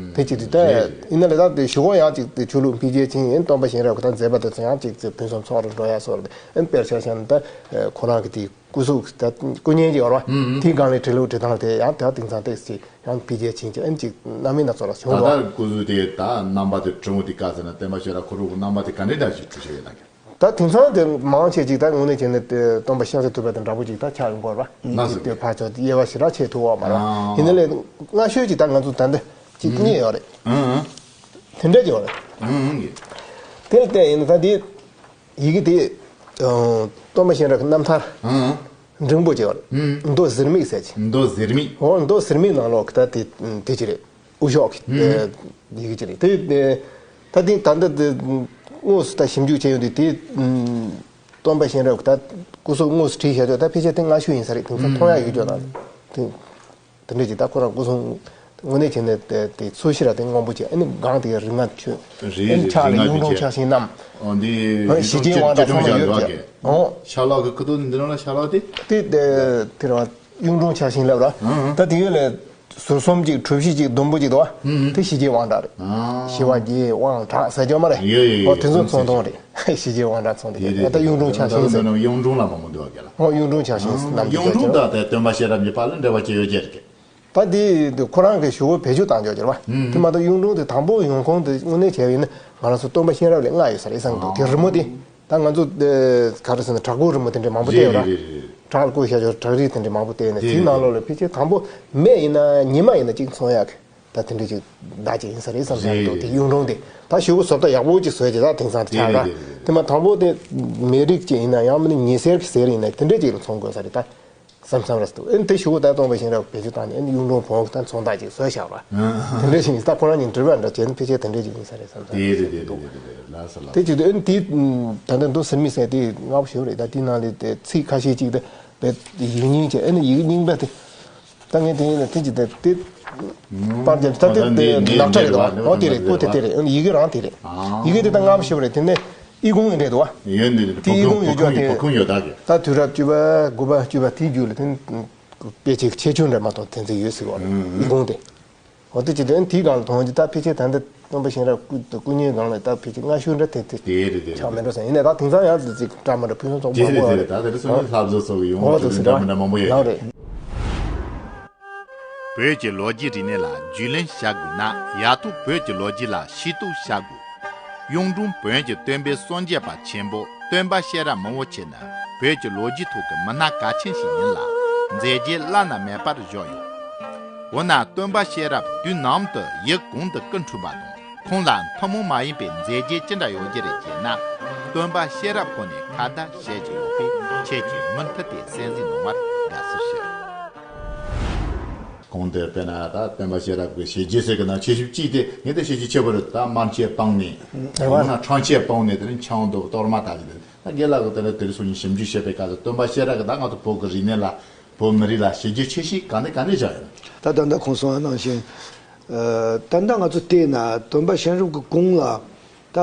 ཅིག་དེ་བྱེད་དུས་ད་ཡིན་ན་ལས་ད་དེ་གཞུག་གུ་ཡང་ཅིག་དེ་ཆོས་ལུགས་འཕེལ་རྒྱས་ཕྱིན་ཨེ་ནི་སྟོན་པ་གཤེན་རབ་ཀྱི་ད་མཛད་པ་དེ་ཚོ་ཡང་ཅིག་དེ་ཕུན་སུམ་ཚོགས་རུ་འགྲོ་ཡག་སོགས་རེད། ཨེ་ནི་དཔེར་ཆ་བཞག་ན་ད་ཁོ་རང་གི་དེ་སྐུ་གཟུགས་ད་སྐུ་བརྙན་ཅིག་ཡོད་རེད་བ། དེའི་སྒང་ལ་བྲིས་ལུགས་བྲིས་སྟངས་དེ་ཡང་ད་དེང་སང་ཏོག་ཙམ་ཅིག་ཡང་འཕེལ་རྒྱས་ཕྱིན་ཅིག་ཨེ་ནི་ཅིག་སྣང་མེད་སྣ་ཚོགས་ལ་ད་བྱུང་ལ། ད་སྐུ་གཟུགས་དེ་ད་རྣམ་པ་དེ་བྲིས་འོང་དུས་སྐབས་ཟེར་ན་སྟོན་པ་གཤེན་རབ་ཁོ་རང་གི་རྣམ་པ་དེ་ག་འདྲའི་འདྲ་ཞིག་བྲིས་བཞག་ཡོད་ན་གི། ད་དེང་སང་དེ་མང་ཆེ་ཅིག་ད་དངོས་གནས་བྱས་ན་དེ་སྟོན་པ་ཤཱཀྱ་ཐུབ་པ་དང་འདྲ་པོ་ཅིག་ད་ཆགས་ཡོང་གི་རེད་བ། ཡི་གེ་དེ་ཕར་ཕྱོགས་དེ་དབྱེ་བ་ཞེ་དྲག་ཕྱེ་ཐུབ་པ་མ་རེད། ཡིན་ན་ལས་སྔ་ཤོས་ཅིག་ད་ང་ཚོ་ད་འདི་ཅིག་རྙེད་ཡོད་རེད། དེ་འདྲ་ཅིག་ཡོད་རེད། དེ་ལ་བལྟས་ཡིན་ན་ད་དེ་ཡི་གེ་དེ་སྟོན་པ་གཤེན་རབ་ཀྱི་རྣམ་ཐར་འབྲིང་པོ་ཅིག་ཡོད་རེད། མདོ་ཟེར་མིག་ཟེར་ཅིག་མདོ་ཟེར་མིག་འོ་མདོ་ཟེར་མིག་ནང་ལོགས་ཀྱི་ད་དེ་དེ་ཅིག་རེད། དབུ་ཤོག་གི་ཡི་གེ་ཅིག་རེད། དེ་ད་དེ་ད་ལྟ་དེ་དངོས་སུ་ད་ཞིབ་འཇུག་བྱས་ཡོང་དུས་དེ་སྟོན་པ་གཤེན་རབ་ཀྱི་ད་སྐུ་གཟུགས་དངོས་སུ་བྲིས་བཞག་ཆོག་ད་ཕལ་ཆེར་དེ་སྔ་ཤོས་ཡིན་ས་རེད། དེང་སང་མཐོང་ཡག་ཡོད་ཅོག་ན་དེ་དེ་འདྲས་ཅིག་ད་ཁོ་རང་སྐུ་གཟུགས་དངོས་གནས་བྱས་ན་དེ་དེ་ཚོས་གཞི་ར་དེ་སྔོན་པོ་ཅིག་ཨ་ནི་སྒང་དེ་རིགས་ལྔ་ཆོས་རེད། ཨ་ནི་ཕྱག་ལ་གཡུང་དྲུང་ཕྱག་ཤིང་བསྣམས། འོ་འདི་ཞི་རྒྱས་དབང་དྲག་ཚང་མ་ཡོད་ཀྱི། འོ་ཤ་ལག་གི་ཁུ་ཏོ་འདི་རང་ལ་ཤ་ལག་དེ་དེ་དེ་དེ་རང་གཡུང་དྲུང་ཕྱག་ཤིང་ལབ་ར། ད་དེ་ཡོད་ལས། ཟུར་གསུམ་གཅིག་གྲུ་བཞི་གཅིག་ཟླུམ་པོ་གཅིག་འདུག་བ། དེ་ཞི་རྒྱས་དབང་དྲག་རེད། ཞི་བ་རྒྱས་དབང་དྲག་ཟེར་རྒྱུ་མ་རེད། ཡོད་ཡོད་ཡོད། འོ་དེ་ཚོ་ཚོང་དོང་རེད། ཞི་རྒྱས་དབང་དྲག་ཚོང་དེ་ད་ལྟ་གཡུང་དྲུང་ཕྱག་ཤིང་ཟེར། གཡུང་དྲུང་ལ་མང་པོ་འདུག་བ་ག་ལ། འོ་གཡུང་དྲུང་ཕྱག་ཤིང་རྣམས་གཡུང་དྲུང་དང་དེ་སྟོན་པ་གཤེན་རབ་གཉིས་བར་ལ་འབྲེལ་བ་ཅི་ཡོད་ཀྱི་རེད། ད་དེ་ཁོ་རང་གི་ཞུ་བོ་བེད་སྤྱོད་བཏང་ཆོག་ཅེས་རེད་བ། དེ་མ་གཏོགས་གཡུང་དྲུང་དེ་དང་པོ་ཡོང་ཁུངས་དེ་དངོས་གནས་བྱས་པ་ཡིན་ན་ང་རང་ཚོ་སྟོན་པ་གཤེན་རབ་ལས་སྔ་ཡོད་ས་རེད་བསམ་གི་འདུག་དེ་རི་མོ་དེ། ད་ང་ཚོ་ག་རེ་ཟེར་ན་བྲག་བརྐོས་རི་མོ་དེ་འདྲ་མང་པོ་བལྟས་ཡོད་ར། རེད་རེད་རེད། བྲག་ལ་བརྐོས་བཞག་ཆོག་བྲག་རིས་དེ་འདྲ་མང་པོ་བལྟས་ནས་དེའི་ནང་ལོགས་ལ་ཕལ་ཆེར་དང་པོ་མེ་ཡིན་ན་ཉི་མ་ཡིན་ན་གཅིག་མཚོན་ཡག་གི་ད་དེ་འདྲ་ཅིག་བརྡ་ཅིག་ཡིན་ས་རེད་བསམ་བསམ་འདུག་དེ་གཡུང་དྲུང་དེ་ད་ཞུ་བོ་བཟོ་ལྟ་ཡག་པོ་ཅིག་བཟོས་ཀྱི་ད་དེང་སང་དེ་ཆགས་ད་དེ་མ་དང་པོ་དེ་མེ་རིགས་ཅིག་ཡིན་ན་ཡང་མིན་ན་ཉི་ཟེར་གྱི་ཟེར་ཡིན་ན་དེ་འདྲ་ཅིག་ལ་མཚོན་དགོས་ས་རེད་ད། བསམ་བསམ་ར་སྟེ་ཨེ་དེ་ཞུ་བོ་ད་སྟོན་པ་གཤེན་རབ་བེད་སྤྱོད་བཏང་ནས་ཨེ་གཡུང་དྲུང་བོན་གྱི་ད་མཚོན་རྟགས་ཅིག་བཟོས་བཞག་པ། དེ་འདྲ་ཞིག་ད་ཁོ་རང་གཉིས་འབྲེལ་བ་འདྲ་བྱས་ན་ཕལ་ཆེར་དེ་འདྲ་ཅིག་ཡིན་ས་རེད་བསམ་བསམ་དེ་རེད་དེ་རེད་དེ་རེད་དེ་རེད་ལ་ས་ལ། དེ་བྱེད་དུས་ཨེ་དེ་ད་ལྟ་མདོ་ཟེར་མིག་ཟེར་དེ་སྔ་པོ་ཞིག་རེད། ད་དེ་ནང་ལས་དེ་ཚིག་ཁ་ཤས་ཅིག་དེ་བེད་ཡིག་རྙིང་བྱས་ཨེ་ནི་ཡིག་རྙིང་པ་དེ་ད་ངས་དེ་ཡིན་ན་དེ་ཅིག་དེ་དེ་པར་རྒྱབ་ད་དེ་དེ་ནག་ཁྲ་རེད་དོ། ཨོ་དེ་རེད། པོ་དེ་དེ་རེད། ཨེ་ནི་ཡི་གེ་རང་དེ་རེད། ཡི་གེ་དེ་ད་སྔ་པོ་ཞིག་རེད། དེ་ནས། ཨི་ཁུང་ཡིན་འདྲ་འདུག་བ། ཡོད་འདི་རེད། དེ་ཨི་ཁུང་ཡོད་ཅོག་དེ། བུ་ཁུང་ཡོད་ད་གི། ད་དུས་རབས་བཅུ་པ་དགུ་པ་བཅུ་པ་དེའི་རྒྱུད་ལ་དེ་དཔེ་ཆའི་ཁྱད་ཆོས་འདྲ་མ་གཏོགས་དེ་ཚོ་ཡོད་ཟེར་བ་རེད། ཨི་ཁུང་དེ། འོ་དེ་ཅི་དེ་དེའི་སྒང་ལ་མཐོང་རྒྱུ་ད་ཕལ་ཆེར་ད་འདི་སྟོན་པ་གཤེན་རབ་སྐུ་སྐུ་བརྙན་སྒང་ལ་ད་ཕལ་ཆེར་སྔ་ཤོས་འདྲ་དེ་དེ་དེ་རེད་དེ་ཆགས་མེད་འགྲོ་ཟེར། ཡིན་ནའི་ད་དེང་སང་ཡང་དེ་ཅིག་བཀྲ་མ་འདྲ་ཕུན་སུམ་ཚོགས་དེ་མང་པོ་རེད། ཡོད་རེད། ད་དེ་ཚོ་ནི་ལྷ་བཟོ་སོགས་ཀྱི་ཡོང་འོ་བ་དེ་དེ་ཚོ་འདྲ་འདྲ་མི་འདྲ་མང་པོ་ཡོད་ལགས་རེད། རེད། བོད་ཀྱི་ལོ་རྒྱུས་རིག་གནས་ལ་རྒྱུས་ལོན་བྱ་དགོས་ན་ཡ་ཐོག་བོད་ཀྱི་ལོ་རྒྱུས་ལ་ཤེས་རྟོགས་བྱ་དགོས། གཡུང་དྲུང་བོན་གྱི་སྟོན་པའི་སངས་རྒྱས་པ་ཆེན་པོ་སྟོན་པ་གཤེན་རབ་མང་པོ་ཆེ་ནི་བོད་ཀྱི་ལོ་རྒྱུས་ཐོག་གི་མི་སྣ་གལ་ཆེན་ཞིག་ཡིན་ལ་མཛད་རྗེས་བླ་ན་མེད་པར་བཞག་ཡོད། འོ་ན་སྟོན་པ་གཤེན་རབ་དུས་ནམ་དུ་ཡུལ་གང་དུ་སྐུ་འཁྲུངས་པ་དང་ཁོང་ལ་ཐུན་མོང་མ་ཡིན་པའི་མཛད་རྗེས་ཅི་འདྲ་ཡོད་ཀྱི་རེད་ཅེ་ན། སྟོན་པ་གཤེན་རབ་ཁོང་ནས་ཁ་བརྡ་བྱེད་ཀྱི་ཡོད་པས་ཁྱེད་ཀྱིས་མུ་མཐུད་དེ་གསན་གཟིགས་གནང་བར་དགའ་བསུ་ཞུ། གོང་དེ་དཔེར་ན་ད་སྟོན་པ་ཤེས་རབ་ཀྱི་བྱས་རྗེས་ཟེར་གི་ནང་ཆེ་ཤོས་གཅིག་དེ་ངས་དེ་བྱས་རྗེས་ཆེ་བོ་རེད། ད་དམར་མཆོད་སྤངས་ནས་རེད་བ། འོ་ན་ཁྲག་མཆོད་སྤངས་ནས་དེ་ནས་ཆང་དུ་གཏོར་མ་ད་ཅི་དེ་ད་དགེ་ལགས་ཀྱི་དེ་ནས་དེ་རིང་སང་ཉིན་ཞིབ་འཇུག་བྱེད་པའི་སྐབས་སུ་སྟོན་པ་ཤེས་རབ་ཀྱི་ད་ང་ཚོ་བོད་ཀྱི་རིག་གནས་ལ་བོད་མི་རིགས་ལ་བྱས་རྗེས་ཆེ་ཤོས་ག་ནས་ག་ནས་བཞག་ཡོད། ད་ད་ལྟ་ཁོང་གསུངས་པ་ནང་བཞིན། ད་ལྟ་ང་ཚོ་བལྟས་ན་སྟོན་པ་ཤེས་རབ་ཀྱི་གོང་ལ་ད།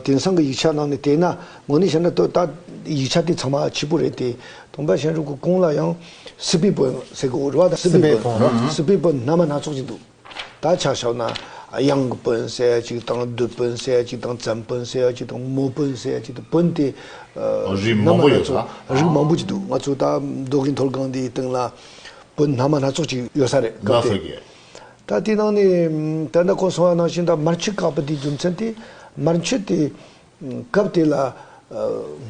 དེང་སང་གི་ཡིག་ཆ་ནང་ནས་བལྟས་ན་དངོས་གནས་བཤད་ན་ད་ཡིག་ཆ་དེ་ཚང་མ་ཕྱི་པོ་རེད་དེ། སྟོན་པ་ཤེས་རབ་ཀྱི་གོང་ལ་ཡང་སྲིད་པའི་བོན་ཟེར་གི་འོ་རེད་བ། ད་སྲིད་པའི་བོན། སྲིད་པའི་བོན་སྣ་མ་སྣ་ཚོགས་ཅིག་འདུག་ད་ཆ་བཞག་ན་གཡང་གི་བོན་ཟེར་ཡ་ཅིག་དང་། བདུད་བོན་ཟེར་ཡ་ཅིག་དང་། བཙན་བོན་ཟེར་ཡ་ཅིག་དང་། མོ་བོན་ཟེར་ཡ་ཅིག་དང་། བོན་དེ་རིགས་མང་པོ་ཡོད་ས། རིགས་མང་པོ་ཅིག་འདུག་ང་ཚོ་ད་མདོ་དབུས་མཐོ་སྒང་འདིའི་སྟེང་ལ་བོན་སྣ་མ་སྣ་ཚོགས་ཅིག་ཡོད་ས་རེད་སྐབས་དེ། ད་དེ་ནང་ནས་ད་ལྟ་ཁོང་གསུངས་པ་ནང་བཞིན་ད་དམར་མཆོད་བཀག་པ་དེའི་རྒྱུ་མཚན་དེ། དམར་མཆོད་དེ་སྐབས་དེ་ལ་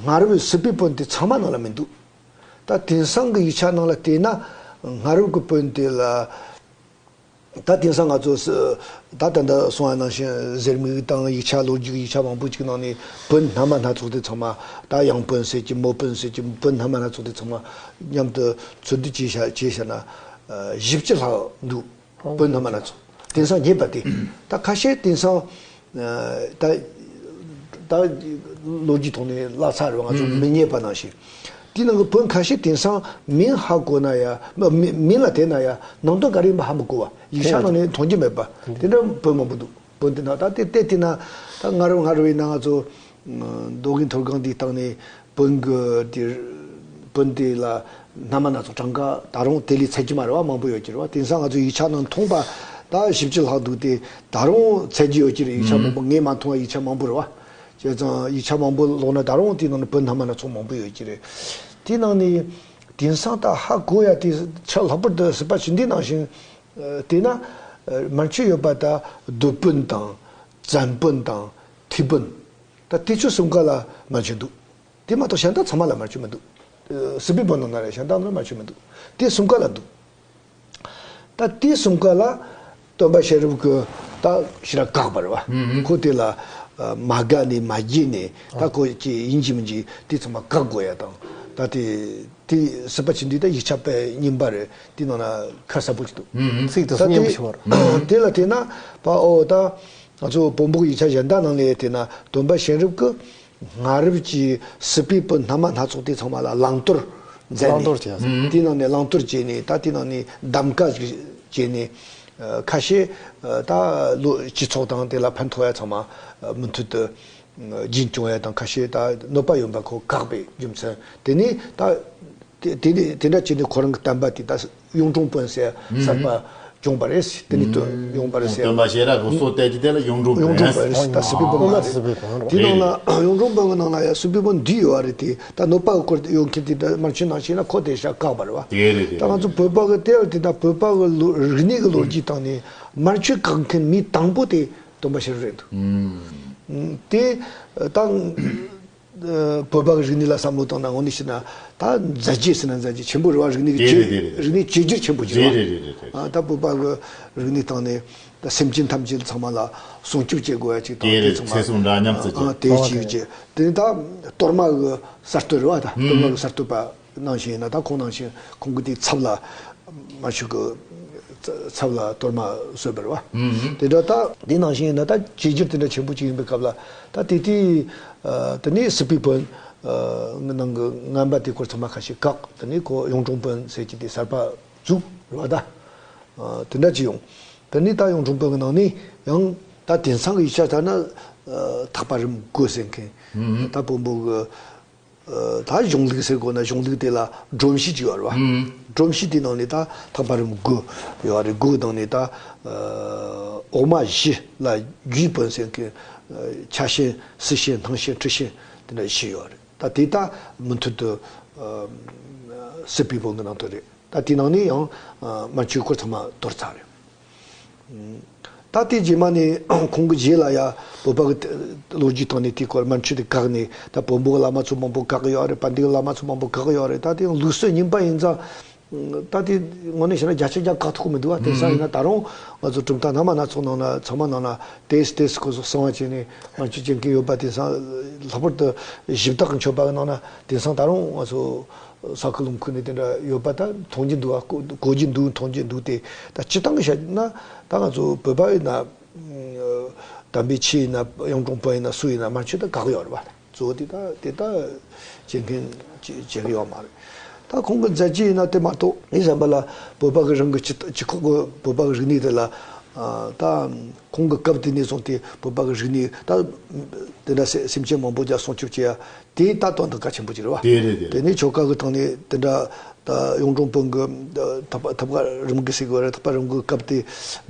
སྔ་རབས་སྲིད་པའི་བོན་དེ་ཚང་མ་ནང་ལ་མི་འདུག་ད་དེང་སང་གི་ཡིག་ཆ་ནང་ལ་བལྟས་ན་སྔ་རབས་ཀྱི་བོན་དེ་ལ། ད་དེང་སང་ང་ཚོ་ད་ད་ལྟ་གསུངས་པ་ནང་བཞིན་ཟུར་མིག་དང་ཡིག་ཆ་ལོ་རྒྱུས་ཡིག་ཆ་མང་པོ་ཅིག་ནང་ནས་བོན་སྣ་མ་སྣ་ཚོགས་དེ་ཚང་མ། ད་གཡང་བོན་ཟེར་གྱི། མོ་བོན་ཟེར་གྱི། བོན་སྣ་མ་སྣ་ཚོགས་དེ་ཚང་མ་མཉམ་དུ་ཚུར་བསྡུ་བྱས་བཞག་བྱས་བཞག་ན་བཞི་བཅུ་ལྷག་འདུག་བོན་སྣ་མ་སྣ་ཚོགས་དེང་སང་རྙེད་པ་དེ། ད་ཁ་ཤས་དེང་སང་ད་ད་ལོ་རྒྱུས་ཐོག་ནས་བརླག་ཚར་རེད་བ། ང་ཚོ་མི་རྙེད་པ་ནང་བཞིན། དེའི་ནང་གི་བོན་ཁ་ཤས་དེང་སང་མིང་ཧ་གོ་ན་ཡ། མ་མི་མིང་ལ་དེ་ན་ཡ་ནང་དོན་ག་རེ་ཡིན་པ་ཧ་མི་གོ་བ། ཡིག་ཆ་ནང་ནས་མཐོང་རྒྱུ་མེད་པ་དེ་འདྲ་བོན་མང་པོ་འདུག་བོན་དེ་ན་ད་དེ་དེ་དེ་ན་ད་སྔ་རབས་སྔ་རབས་ཡིན་ན་ང་ཚོ་མདོ་དབུས་མཐོ་སྒང་འདིའི་སྟེང་ནས་བོན་གྱི་དེ་བོན་དེ་ལ་སྣ་མ་སྣ་ཚོགས་གྲངས་ཀ་ད་རུང་དེ་ལས་ཚད་ཀྱི་མ་རེད་བ། མང་པོ་ཡོད་ཀྱི་རེད་བ། དེང་སང་ང་ཚོ་ཡིག་ཆ་ནང་མཐོང་པ་ད་བཞི་བཅུ་ལྷག་འདུག་དེ་ད་རུང་ཚད་ཀྱི་ཡོད་ཀྱི་རེད། ཡིག་ཆ་མང་པོ་ངས་མ་མཐོང་བ་ཡིག་ཆ་མང་པོ་རེད་བ། བྱས་ཙང་ཡིག་ཆ་མང་པོ་ཀློག་ན་ད་རུང་དེའི་ནང་ནས་བོན་སྣ་མ་སྣ་ཚོགས་མང་པོ་ཡོད་ཀྱི་རེད། དེའི་ནང་ནས་དེང་སང་ད་ཧ་གོ་ཡ་དེ་ཆ་ལྷག་པར་དུ་སྲིད་པ་ཆུ་འདིའི་ནང་བཞིན་བལྟས་ན་དམར་མཆོད་ཡོད་པ་ད་བདུད་བོན་དང་། བཙན་བོན་དང་། ཐེའུ་བོན། ད་དེ་ཚོ་གསུམ་ཀ་ལ་དམར་མཆོད་འདུག་དེ་མ་གཏོགས་གཞན་དག་ཚང་མ་ལ་དམར་མཆོད་མི་འདུག་སྲིད་པའི་བོན་ནང་ན་རེད། གཞན་དག་ནང་ལ་དམར་མཆོད་མི་འདུག་དེ་གསུམ་ཀ་ལ་འདུག་ད་དེ་གསུམ་ཀ་ལ་སྟོན་པ་ཤེས་རབ་ཀྱིས་ད་ཞེ་དྲག་བཀག་པ་རེད་བ། ཁོ་དེ་ལ་མ་དགའ་ནས་མ་དགྱེས་ནས་ད་ཁོ་ཀྱི་ཡིན་གཅིག་མིན་གཅིག་དེ་ཚང་མ་བཀག་དགོས་ཡ་དང་། ད་དེ་དེ་སྲིད་པ་ཆུ་འདི་ད་ཡིག་ཆ་དཔེ་རྙིང་པ་རེད། དེ་ནང་ན་ཁ་གསལ་པོ་ཅིག་འདུག་ཚིག་དེ་ད་སུ་སྙན་པོ་ཞིག་མ་རེད། དེ་ལ་བལྟས་ན་པ་ཨོ་ད་ང་ཚོ་བོན་པོ་གི་ཡིག་ཆ་གཞན་དག་ནང་ལ་བལྟས་ན་སྟོན་པ་ཤེས་རབ་ཀྱིས་སྔ་རབས་ཀྱི་སྲིད་པའི་བོན་སྣ་མ་སྣ་ཚོགས་དེ་ཚང་མ་ལ་བླང་དོར་མཛད་ནས། བླང་དོར་བྱས་ཟེར། དེའི་ནང་ནས་བླང་དོར་བྱས་ནས། ད་དེའི་ནང་ནས་གདམ་ག་བྱས་ནས། ཁ་ཤས་ད་ལོ་སྤྱི་ཚོགས་དང་དེ་ལ་ཕན་ཐོགས་ཡ་ཚང་མ་མུ་མཐུད་དུ་རྒྱུན་སྐྱོང་ཡ་དང་། ཁ་ཤས་ད་གནོད་པ་ཡོང་པ་ཁོ་བཀག་པའི་རྒྱུ་མཚན་དེ་ནས་ད། དེ་དེ་དེ་འདྲ་བྱས་ནས་ཁོ་རང་གི་བསྟན་པ་དེ་ད་གཡུང་དྲུང་བོན་ཟེར་གསར་པ་བྱུང་བ་རེད། དེ་ནས་ཡོང་བ་རེད་ཟེར། སྟོན་པ་ཤེས་རབ་ཀྱི་སྲོག་གཏད་ཀྱི་དེ་ལ་གཡུང་དྲུང་བོན་ཟེར། ད་སྲིད་པའི་བོན་མ་རེད། དེ་ནང་ལ་གཡུང་དྲུང་བོན་གྱི་ནང་ལ་ཡ་སྲིད་པའི་བོན་འདུས་ཡོད་རེད། དེ་ད་གནོད་པ་གི་སྐོར་ཡོང་མཁན་དེ་ད་དམར་མཆོད་ནང་བཞིན་ན་ཁོ་དེ་ཤ་བཀག་པ་རེད་བ། དེ་རེད། དེ་ད་ང་ཚོ་བོད་པ་གི་དེ་ལ་དེ་ད་བོད་པ་གི་ལོ་རིག་གནས་ཀྱི་ལོ་རྒྱུས་སྟེང་ནས་དམར་མཆོད་བཀག་མཁན་མི་དང་པོ་དེ་སྟོན་པ་ཤེས་རབ་རེད་འདུག་དེ་ད། བོད་པ་གི་རིག་གནས་ལ་བསམ་བློ་བཏང་ན་དངོས་གནས་བྱས་ན་ད་མཛད་རྗེས་ཟེར་ན་མཛད་རྗེས་ཆེན་པོ་རེད་བ། རིག་གནས་ཀྱི་རེད་རེད་རེད་རེད། རིག་གནས་བཅོས་བསྒྱུར་ཆེན་པོ་ཅིག་རེད་རེད་རེད་རེད། རེད་རེད། ད་བོད་པ་གི་རིག་གནས་སྟེང་ནས་ད་སེམས་ཅན་ཐམས་ཅད་ཚང་མ་ལ་སྲུང་སྐྱོབ་བྱེད་དགོས་ཡ་ཅིག་དང་། དེ་དེ་རེད། ཚང་མ་ཚེ་སྲོག་འདྲ་མཉམ་བརྩི་རྒྱུ། དེ་ཅིག་བྱས། དེ་ནས་ད་གཏོར་མ་གི་གསར་གཏོད་རེད་བ། ད་གཏོར་མ་གི་གསར་གཏོད་པ་ནང་བཞིན་ཡིན་ན་ད་ཁོང་ནང་བཞིན་ཁོང་གི་དེའི་ཚབ་ལ་དམར་མཆོད་ཀྱི་ཚབ་ལ་གཏོར་མ་བཟོས་པ་རེད་བ། དེ་འདྲ་ད་དེ་ནང་བཞིན་ཡིན་ན་ད་བཅོས་བསྒྱུར་དེ་འདྲ་ཆེན་པོ་ཅིག་ཡིན་པའི་སྐབས་ལ་ད་དེ་དུས་དེ་ནས་སྲིད་པའི་བོན་ནང་གི་ངན་པ་དེ་སྐོར་ཚང་མ་ཁ་ཤས་བཀག་དེ་ནས་ཁོ་གཡུང་དྲུང་བོན་ཟེར་གྱི་དེ་གསར་པ་བཙུགས་རེད་བ། ད་དེ་འདྲ་ཅིག་ཡོང་། དེ་ནས་ད་གཡུང་དྲུང་བོན་གྱི་ནང་ནས་ཡང་ད་དེང་སང་གི་ཡིག་ཆ་ལྟར་ན་ཐེག་པ་རིམ་དགུ་ཟེར་མཁན་ད་བོན་པོ་གི་ད་གཞུང་ལུགས་ཟེར་དགོས་ན་གཞུང་ལུགས་དེ་ལ་སྒྲོམ་གཞི་ཅིག་ཡོད་རེད་བ། སྒྲོམ་གཞི་དེའི་ནང་ནས་ད་ཐེག་པ་རིམ་དགུ་ཡོད་རེད། དགུ་གི་ནང་ནས་ད་འོག་མ་བཞི་ལ་རྒྱུའི་བོན་ཟེར་མཁན་ཕྱག་ཤེས་སྲིད་ཤེས་སྣང་ཤེས་འཁྲུལ་ཤེས་དེ་འདྲ་བཞི་ཡོད་རེད། ད་དེ་ད་མུ་མཐུད་དུ་སྲིད་པའི་བོན་གྱི་ནང་དུ་རེད། ད་དེའི་ནང་ནས་ཡང་དམར་མཆོད་སྐོར་ཚང་མ་དོར་ཚར་རེད། ད་དེ་རྗེས་མ་ནས་ཁོང་གི་རྗེས་ལ་ཡ་བོད་པ་གི་ལོ་རྒྱུས་སྟེང་ནས་དེའི་སྐོར་དམར་མཆོད་དེ་བཀག་ནས་ད་བོན་པོ་གི་བླ་མ་ཚོ་མང་པོ་བཀག་གི་ཡོད་རེད། དཔལ་ལྡན་གི་བླ་མ་ཚོ་མང་པོ་བཀག་གི་ཡོད་རེད། ད་དེ་ཡང་ལུགས་སྲོལ་རྙིང་པ་ཡིན་ཙང་ ད་དེ་དངོས་གནས་བཤད་ན་བརྒྱ་ཆ་བརྒྱ་བཀག་ཐུབ་ཀྱི་མི་འདུག་བ། དེང་སང་ཡིན་ན་ད་རུང་ང་ཚོ་གྲུབ་མཐའ་སྣ་མ་སྣ་ཚོགས་ནང་ན་ཚང་མ་ནང་ན་ཏོག་ཙམ་ཏོག་ཙམ་ཁོ་ཚོ་གསང་བ་བྱས་ནས་དབང་ཆ་སྤྱོད་མཁན་ཡོད་པ། དེང་སང་ལྷག་པར་དུ་གཞི་བདག་གི་མཆོད་པ་གི་ནང་ན་དེང་སང་ད་རུང་ང་ཚོ་ས་ཁུལ་ལུང་ཁུལ་ནས་དེ་འདྲ་ཡོད་པ་ད་མཐོང་རྒྱུ་འདུག་བ། གོ་གོ་རྒྱུ་འདུག་མཐོང་རྒྱུ་འདུག་སྟེ། ད་སྤྱིར་བཏང་གི་བཤད་ན་ད་ང་ཚོ་བོད་པ་ཡིན་ན། དམ་པའི་ཆོས་ཡིན་ན་གཡུང་དྲུང་བོན་ཡིན་ན་སུ་ཡིན་ན་མ་མཆོད་ད་དགག་ཡོད་རེད་བ། གཙོ་བོ་དེ་ད་དེ་ད་བྱེད་མཁན་བྱེད་བྱེད་ཀྱི་ཡོད་མ་རེད། ད་ཁོང་གི་མཛད་རྗེས་ཡིན་ན་དེ་མ་གཏོགས་ངའི་བསམ་པ་ལ་བོད་པ་གི་རང་གི་སྤྱི་སྤྱི་ཁོག་གི་བོད་པ་གི་རིག་གནས་དེ་ལ། ཨ། ད་ཁོང་གི་སྐབས་དེ་ནས་བཟུང་སྟེ་བོད་པ་གི་རིག་གནས་ད་དེ་འདྲ་སེ་སེམས་ཅན་མང་པོ་རྒྱ་སྲུང་སྐྱོབ་བྱེད་ཡ་དེ་ད་དོན་དག་གལ་ཆེན་པོ་ཅིག་རེད་བ། དེ་རེད་དེ་རེད། དེ་ནས་ཆོལ་ཁ་གི་སྟེང་ནས་དེ་འདྲ། ད་གཡུང་དྲུང་བོན་གྱི་ཐག་པ་ཐག་པ་རིམ་གྱིས་ཟེར་གྱི་རེད། ཐག་པ་རིམ་གྱིས་སྐབས་དེ་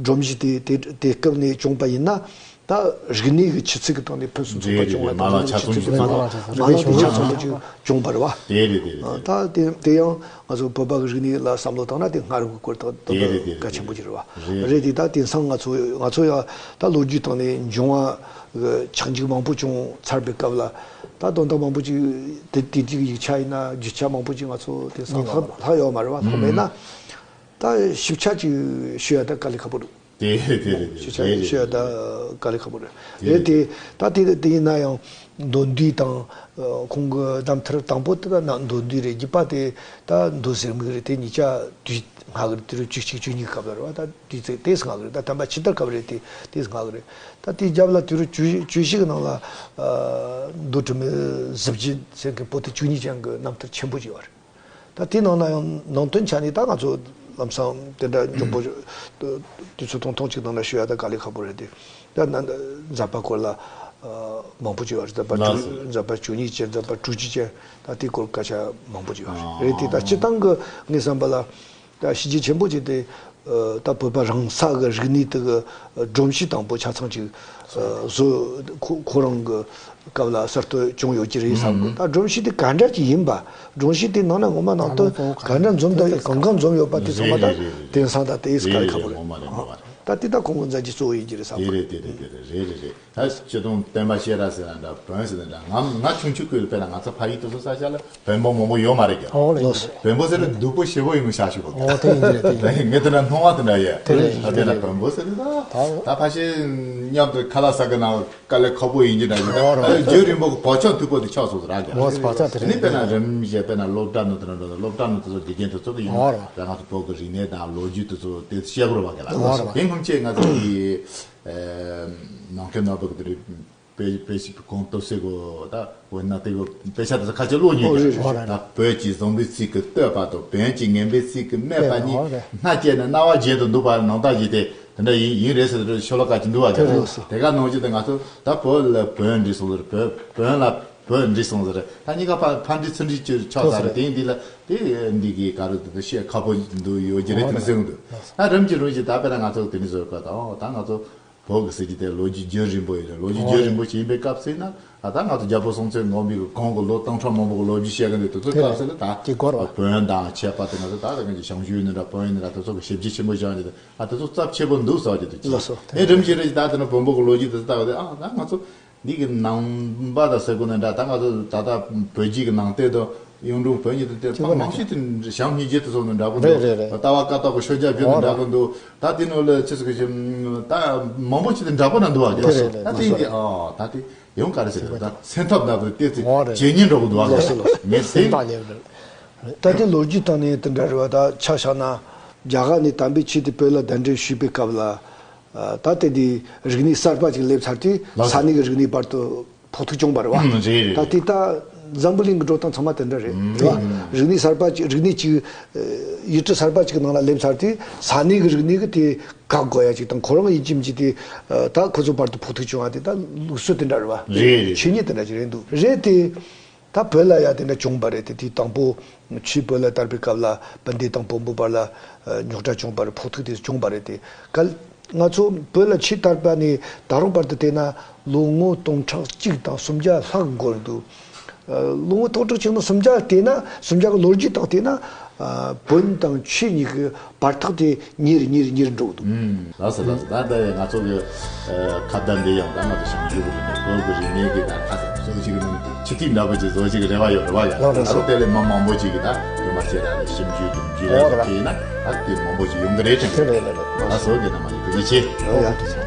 སྒྲོམ་གཞི་དེ་དེ་དེ་སྐབས་ནས་བྱུང་པ་ཡིན་ན། ད་རིག་གནས་ཀྱི་ཆུ་ཚད་ཀྱི་སྟེང་ནས་ཕུན་སུམ་ཚོགས་པ་བྱུང་བ་དང་། རིག་གནས་ཀྱི་ཆུ་ཚད་ཀྱི་མ་ལག་ཆ་ཚང་ཞིག་མ་ལག་དེ་ཆ་ཚང་པོ་ཅིག་བྱུང་བ་རེད་བ། དེ་རེད་དེ་རེད། ད་དེ་དེ་ཡང་ང་ཚོ་བོད་པ་གི་རིག་གནས་ལ་བསམ་བློ་བཏང་ན་དེ་སྔ་རབས་ཀྱི་སྐོར་དང་དེ་དེ་གལ་ཆེན་པོ་ཅིག་རེད་བ། རེད་དེ་ད་དེང་སང་ང་ཚོ་ང་ཚོ་ཡང་ད་ལོ་རྒྱུས་སྟེང་ནས་འབྱུང་བ། ཆག་འཇིག་མང་པོ་བྱུང་ཚར་བའི་སྐབས་ལ། ད་དོན་དག་མང་པོ་ཅིག་དེ་དེ་དུས་ཀྱི་ཡིག་ཆ་ཡིན་ན་རྒྱུ་ཆ་མང་པོ་ཅིག་ང་ཚོ་དེང་སང་ལྷག་ལྷག་ཡོད་མ་རེད་བ། ལྷག་མེད་ན་ད་ཞིབ་ཆ་ཅིག་ཞུ་ཡ་ད་དཀའ་ལས་ཁག་པོ་འདུག་དེ་དེ་རེད་དེ་ཞིབ་ཆ་རེད་ཞུ་ཡ་ད་དཀའ་ལས་ཁག་པོ་རེད། དེ་རེད་དེ་ད་དེ་དེ་ཡིན་ན་ཡང་མདོ་འདུས་དང་། ཁོང་གི་རྣམ་ཐར་དང་པོ་དེ་ད་ན་མདོ་འདུས་རེད། བརྒྱུད་པ་དེ་ད་མདོ་ཟེར་མིག་རེད། དེ་གཉིས་ཆ་དུས་སྔ་གི་རེད། དེ་རུ་བཅུ་གཅིག་བཅུ་གཉིས་སྐབས་ལ་རེད་བ། ད་དུས་ཚོད་དེ་སྔ་གི་རེད། ད་དམ་པ་ཕྱི་དར་སྐབས་རེད། དེ་དེ་སྔ་གི་རེད། ད་དེའི་རྒྱབ་ལ་དེ་རུ་བཅུ་བཅུ་བཞི་གི་ནང་ལ། ཨ། མདོ་དྲི་མེད་གཟི་བརྗིད་ཟེར་མཁན་པོ་ཏི་བཅུ་གཉིས་ཅན་གྱི་རྣམ་ཐར་ཆེན་པོ་ཅིག་ཡོད་རེད། ད་དེའི་ནང་ན་ཡང་ནང་དོན་ཆ་ནས་ད་ང་ཚོ་ལམ་སང་དེ་འདྲ་མགྱོགས་པོ་དུས་ཚོད་ཐུང་ཐུང་ཅིག་ནང་ན་ཞུ་ཡ་ད་དཀའ་ལས་ཁག་པོ་རེད་དེ། ད་ན་མཛད་པ་སྐོར་ལ། ཨ། མང་པོ་ཅིག་ཡོད་རེད། མཛད་པ་ལགས་དྲུག་སོ། མཛད་པ་བཅུ་གཉིས་ཅན། མཛད་པ་དྲུག་ཅུ་ཅན། ད་དེའི་སྐོར་སྐད་ཆ་མང་པོ་ཅིག་ཡོད་རེད། ཨ། རེད་དེ་ད་སྤྱིར་བཏང་གི་ངའི་བསམ་པ་ལ། ད་བྱས་རྗེས་ཆེན་པོ་ཅིག་དེ། ཨ། ད་བོད་པ་རང་ས་གི་རིག་གནས་དེ་གི་སྒྲོམ་གཞི་དང་པོ་ཆ་ཚང་ཅིག་ཨ། བཟོ། ཁོ་ཁོ་རང་གི་སྐབས་ལ་གསར་གཏོད་བྱུང་ཡོད་ཀྱི་རེད་བསམ་གི། ཨ། ད་སྒྲོམ་གཞི་དེ་ག་འདྲ་ཅིག་ཡིན་པ། སྒྲོམ་གཞི་དེ་ནང་ན་ངོ་མ་ནང་དོན་ག་འདྲ་འཛོམས་ད་གང་གང་འཛོམས་ཡོད་པ་དེ་ཚང་མ་ད་དེང་སང་ད་དེ་དཀའ་ལས་ཁག་པོ་རེད། ངོ་མ་རེད། ངོ་མ་རེད། ད་དེ་ད་ཁོང་གི་མཛད་རྗེས་གཙོ་བོ་ཡིན་གྱི་རེད་བསམ་གི། དེ་རེད་དེ་རེད་དེ་རེད་རེད་རེད་རེད། ད་སྤྱིར་བཏང་བསྟན་པ་བཤད་གྲྭ་ཟེར་ན་འདྲ། བོན་ཟེར་ན་འདྲ། ང་ང་ཆུང་ཆུང་སྐབས་ལ་དཔེར་ན་ང་ཚོ་ཕ་ཡུལ་དེ་ཚོ་ས་ཆ་ལ་བོན་པོ་མང་པོ་ཡོད་མ་རེད་ཀྱང་། ཨོ་ལགས་སོ། བོན་པོ་ཟེར་ན་སྡུག་པོ་ཞེ་པོ་ཡིན་ནོ་ཤ་ཞུ་གོ། ཨོ་དེ་ཡིན་གྱི་རེད། དེ་ཡིན། ངས་དེ་ན་སྣང་བ་དེ་འདྲ་ཡོད། དེ་རེད། ད་དེ་ན་བོན་པོ་ཟེར་ན་ད་ད་ཕལ་ཆེར་མཉམ་དུ་ཁ་ལག་ཟ་གི་ན་དཀའ་ལས་ཁག་པོ་ཡིན་གྱི་འདྲ་ཞིག་ད་རྒྱུན་རིང་པོ་གི་བག་ཆགས་མཐུག་པོ་དེ་ཆགས་སོང་ཟེར་ར་ཀྱང་། ཨོ་བག་ཆགས་དེ་རེད། དེ་ནས་དཔེར་ན་རིམ་བཞིན་དཔེར་ན་སློབ་གྲྭ་ནང་དུ་ན་འགྲོ། སློབ་གྲྭ་ནང་དུ་ཚོ་དགེ་རྒན་དེ་ཚོ་གི་ཡིན་ན་ད་ང་ཚོ་བོད་ཀྱི་རིག་གནས་དང་ལོ་རྒྱུས་དེ་ཚོ་དེ་བཤད་དགོས་རེད་བ་ག་ལ། དེ་སྔོན་ཆད་ང་ཚོ་གི་ནང་ཁུལ་ནང་བོད་ཀྱི་དེ་རིགས། དཔེ་དཔེ་ཞིག་གི་གོང་དུ་གསལ་གོ། ད་འོ་ན་དེ་གོ་དཔེ་ཆ་དེ་ཚོ་ཁ་ཆེ་ཀློག་མྱོང་གི། ཨོ་རེད་རེད། ད་བོད་ཀྱི་བཟང་པོའི་ཚིག་གི་བསྟོད་པ་དང་། བོན་གྱི་ངན་པའི་ཚིག་གི་སྨད་པ་གཉིས། ཨོ་རེད། སྣ་བཅད་ནས་རྣ་བ་བརྒྱད་དུ་འདུག་པ། ནང་ལྟ་ཞིག་དེ་དེ་འདྲ་ཡིན་ཡིན་རེད་ཟེར་ཏེ་ཤོ་ལོ་ཀ་ཅིག་འདུག་བ། དེ་རེད། དེ་ག་ནང་བཞིན་དུ་ང་ཚོ་ད་བོད་ལ་བོན་འགྲིག་སོང་ཟེར། བོད་བོན་ལ་བོད་འགྲིག་སོང་ཟེར། ད་གཉིས་ཀ་ཕ་ཕ་འགྲིག་ཚུར་འགྲིག་ཅིག་ཆགས་ས་རེད། དེ་ཡིན་དུས་ལ་དེ་འདི་གི་ག་རེ་དེ་བཤད་ཁག་པོ་འདུག་ཡོད་ཀྱི་རེད། དེ་འདྲ་ཟེར་གི་འདུག་ད་རིམ་གྱིས་རིམ་གྱིས་ད་དཔེར་ན་ང་ཚོ་དེ་འདྲ་བཟོ་དགོས། ད་ད་ང་ཚོ་བོད་ཀྱི་ཟེར་གྱི་དེ་ལོ་རྒྱུས་རྒྱུན་རིང་པོ་ཡིན། ལོ་རྒྱུས་རྒྱུན་རིང་པོ་ཞིག་ཡིན་པའི་སྐབས་ཟེར་ན། ད་ང་ཚོ་རྒྱལ་པོ་སྲོང་བཙན་སྒམ་པོའི་གོང་གི་ལོ་སྟོང་ཕྲག་མང་པོ་གི་ལོ་རྒྱུས་བཤད་གི་འདུག་དེ་ཚོའི་སྐབས་ཟེར་ན་ད་དེ་སྐོར་བ། བོན་དང་ཆད་པ་དེ་ང་ཚོ་ད་ད་གང་གི་ཞང་ཞུང་ཡིན་ན་འདྲ། བོན་ཡིན་ན་འདྲ། དེ་ཚོ་གི་ཞིབ་འཇུག་ཆེན་པོ་བྱུང་རྒྱུ་དེ། ཨ། དེ་ཚོ་རྩ་ཆེ་པོ་འདུག་ཟེར་གྱི་འདུག་ཅི། ལགས་སོ། ཨེ་རིམ་གྱིས་རིམ་གྱིས་ད་དེ་ནས་བོན་པོ་གི་ལོ་རྒྱུས་དེ་ཚོ་ལྟ་བ་དེ། ཨ། ད་ང་ཚོ་འདི་གི་ནང་པ་དང་ཟེར་དགོས་ན་འདྲ། ད་ང་ཚོ་ད་ལྟ་བོད་བརྒྱུད་ཀྱི་ནང་བསྟན་དང་གཡུང་དྲུང་བོན་གཉིས་དེ་དེ་ཅི་གོ་མང་ཤོས་དེ་ཞང་མི་རྗེ་དེ་ཚོ་ནི་འདྲ་པོ་འདུག་རེད་རེད་རེད། ལྟ་བ་བཀའ་ཐོག་གི་ཤོ་རྒྱག་རྒྱུ་ནི་འདྲ་པོ་འདུག་ད་དེ་ནང་ལ་ཅི་ཟེར་གི་ཞིམ་ད་མང་པོ་ཅིག་དེ་འདྲ་པོ་ན་འདུག་བ། རེད་རེད་རེད། ད་དེ་དེ། ཨ། ད་དེ་ཡང་ག་རེ་ཟེར་གི། ད་སེམས་ཐབས་ན་བུ་དེ་ཚེ་ཇེ་ཉེ་འགྲོ་གི་འདུག་བ། ལགས་སོ་ལགས་སོ། ངས་སེམས། ད་དེ་ལོ་རྒྱུས་སྟེང་ནས་དེ་འདྲ་རེད་བ། ད་ཆ་བཞག་ན་རྒྱ་གར་ནས་དམ་པའི་ཆོས་དེ་བོད་ལ་གདན་འདྲེན་ཞུས་པའི་སྐབས་ལ། ད་དེ་འདི་རིག་གནས་གསར་པ་ཅིག་སླེབས་ཚར་དུས་ལགས་སོ། ས་གནས་ཀྱི་རིག་གནས་བར་དུ་ཕོག་ཐུག་བྱུང་བ་རེད་བ། ཨང་། རེད་རེད། ད་དེ་ད་འཛམ་བུ་གླིང་གི་འགྲོ་སྟངས་ཚང་མ་དེ་འདྲ་རེད། ཨང་། རེད་བ། རེད་རེད། རིག་གནས་གསར་པ་ཅིག་རིག་གནས་ཅིག་ཡུལ་གྲུ་གསར་པ་ཅིག་གི་ནང་ལ་སླེབས་ཚར་དུས་ས་གནས་ཀྱི་རིག་གནས་ཀྱི་དེ་བཀག་དགོས་ཡ་ཅིག་དང་། ཁོ་རང་ཡིན་གཅིག་མིན་གཅིག་དེ་ད་ཁོ་ཚོ་བར་དུ་ཕོག་ཐུག་བྱུང་བ་དེ་ད་ལུགས་སྲོལ་དེ་འདྲ་རེད་བ། རེད་རེད། ཆོས་ཉིད་དེ་འདྲ་ཅིག་རེད་འདུག་རེད་དེ། ད་བོད་ལ་ཡ་དེ་འདྲ་བྱུང་བ་རེད་དེ། དེའི་དང་པོ་ཆོས་བོད་ལ་དར་བའི་སྐབས་ལ་བན་དེ་དང་བོན་པོ་བར་ལ་རྙོག་དྲ་བྱུང་བ་རེད། ཕོག་ཐུག་དེ་བྱུང་བ་རེད་དེ། གལ་ང་ཚོ་བོད་ལ་ཆོས་དར་བ་ནས་ད་རུང་བར་དུ་བལྟས་ན་ལོ་ངོ་སྟོང་ཕྲག་གཅིག་དང་སུམ་བརྒྱ་ལྷག་འགོར་འདུག་ལོ་ངོ་སྟོང་ཕྲག་གཅིག་དང་སུམ་བརྒྱ་བལྟས་ན། སུམ་བརྒྱ་གི་ལོ་རྒྱུས་དང་བལྟས་ན། བོན་དང་ཆོས་གཉིས་ཀྱི་བར་ཐག་དེ་ཉེ་རུ་ཉེ་རུ་ཉེ་རུ་འགྲོ་གི་འདུག་ཨུམ། ལགས་སོ་ལགས་སོ། ད་ལྟ་ང་ཚོ་གི་ཁ་བརྡ་འདི་ཡང་ད་ང་ཚོ་ཞང་ཞུང་གི་རིག་གནས། བོད་ཀྱི་རིག་གནས་ཀྱི་ད་ཁ་ས་སོ་ཞིག་གི་ནང་དུ། ཆེ་ཐིག་འདྲ་པོ་ཅིག་བཟོ་ཅིག་རེ་བ་ཡོད་རེད་བ་ཡ། ལགས་རེད། ད་རུང་དེ་ལས་མི་མང་པོ་ཅིག་གིས་ད་སྟོན་པ་ཁྱེད་རང་ལ་ཞིབ་འཇུག་དང་རྒྱུས་ལོན་ཡོད་རེད། ཅིག་བྱས་ན་ད་དེ་མང་པོ་ཅིག་ཡོང་གི་རེད་དྲན་གི་རེད། ལགས་རེད། ལགས་སོ། དེ་ནང་མ་ཡིན་ཐུགས་རྗེ་ཆེ། ལགས་རེད།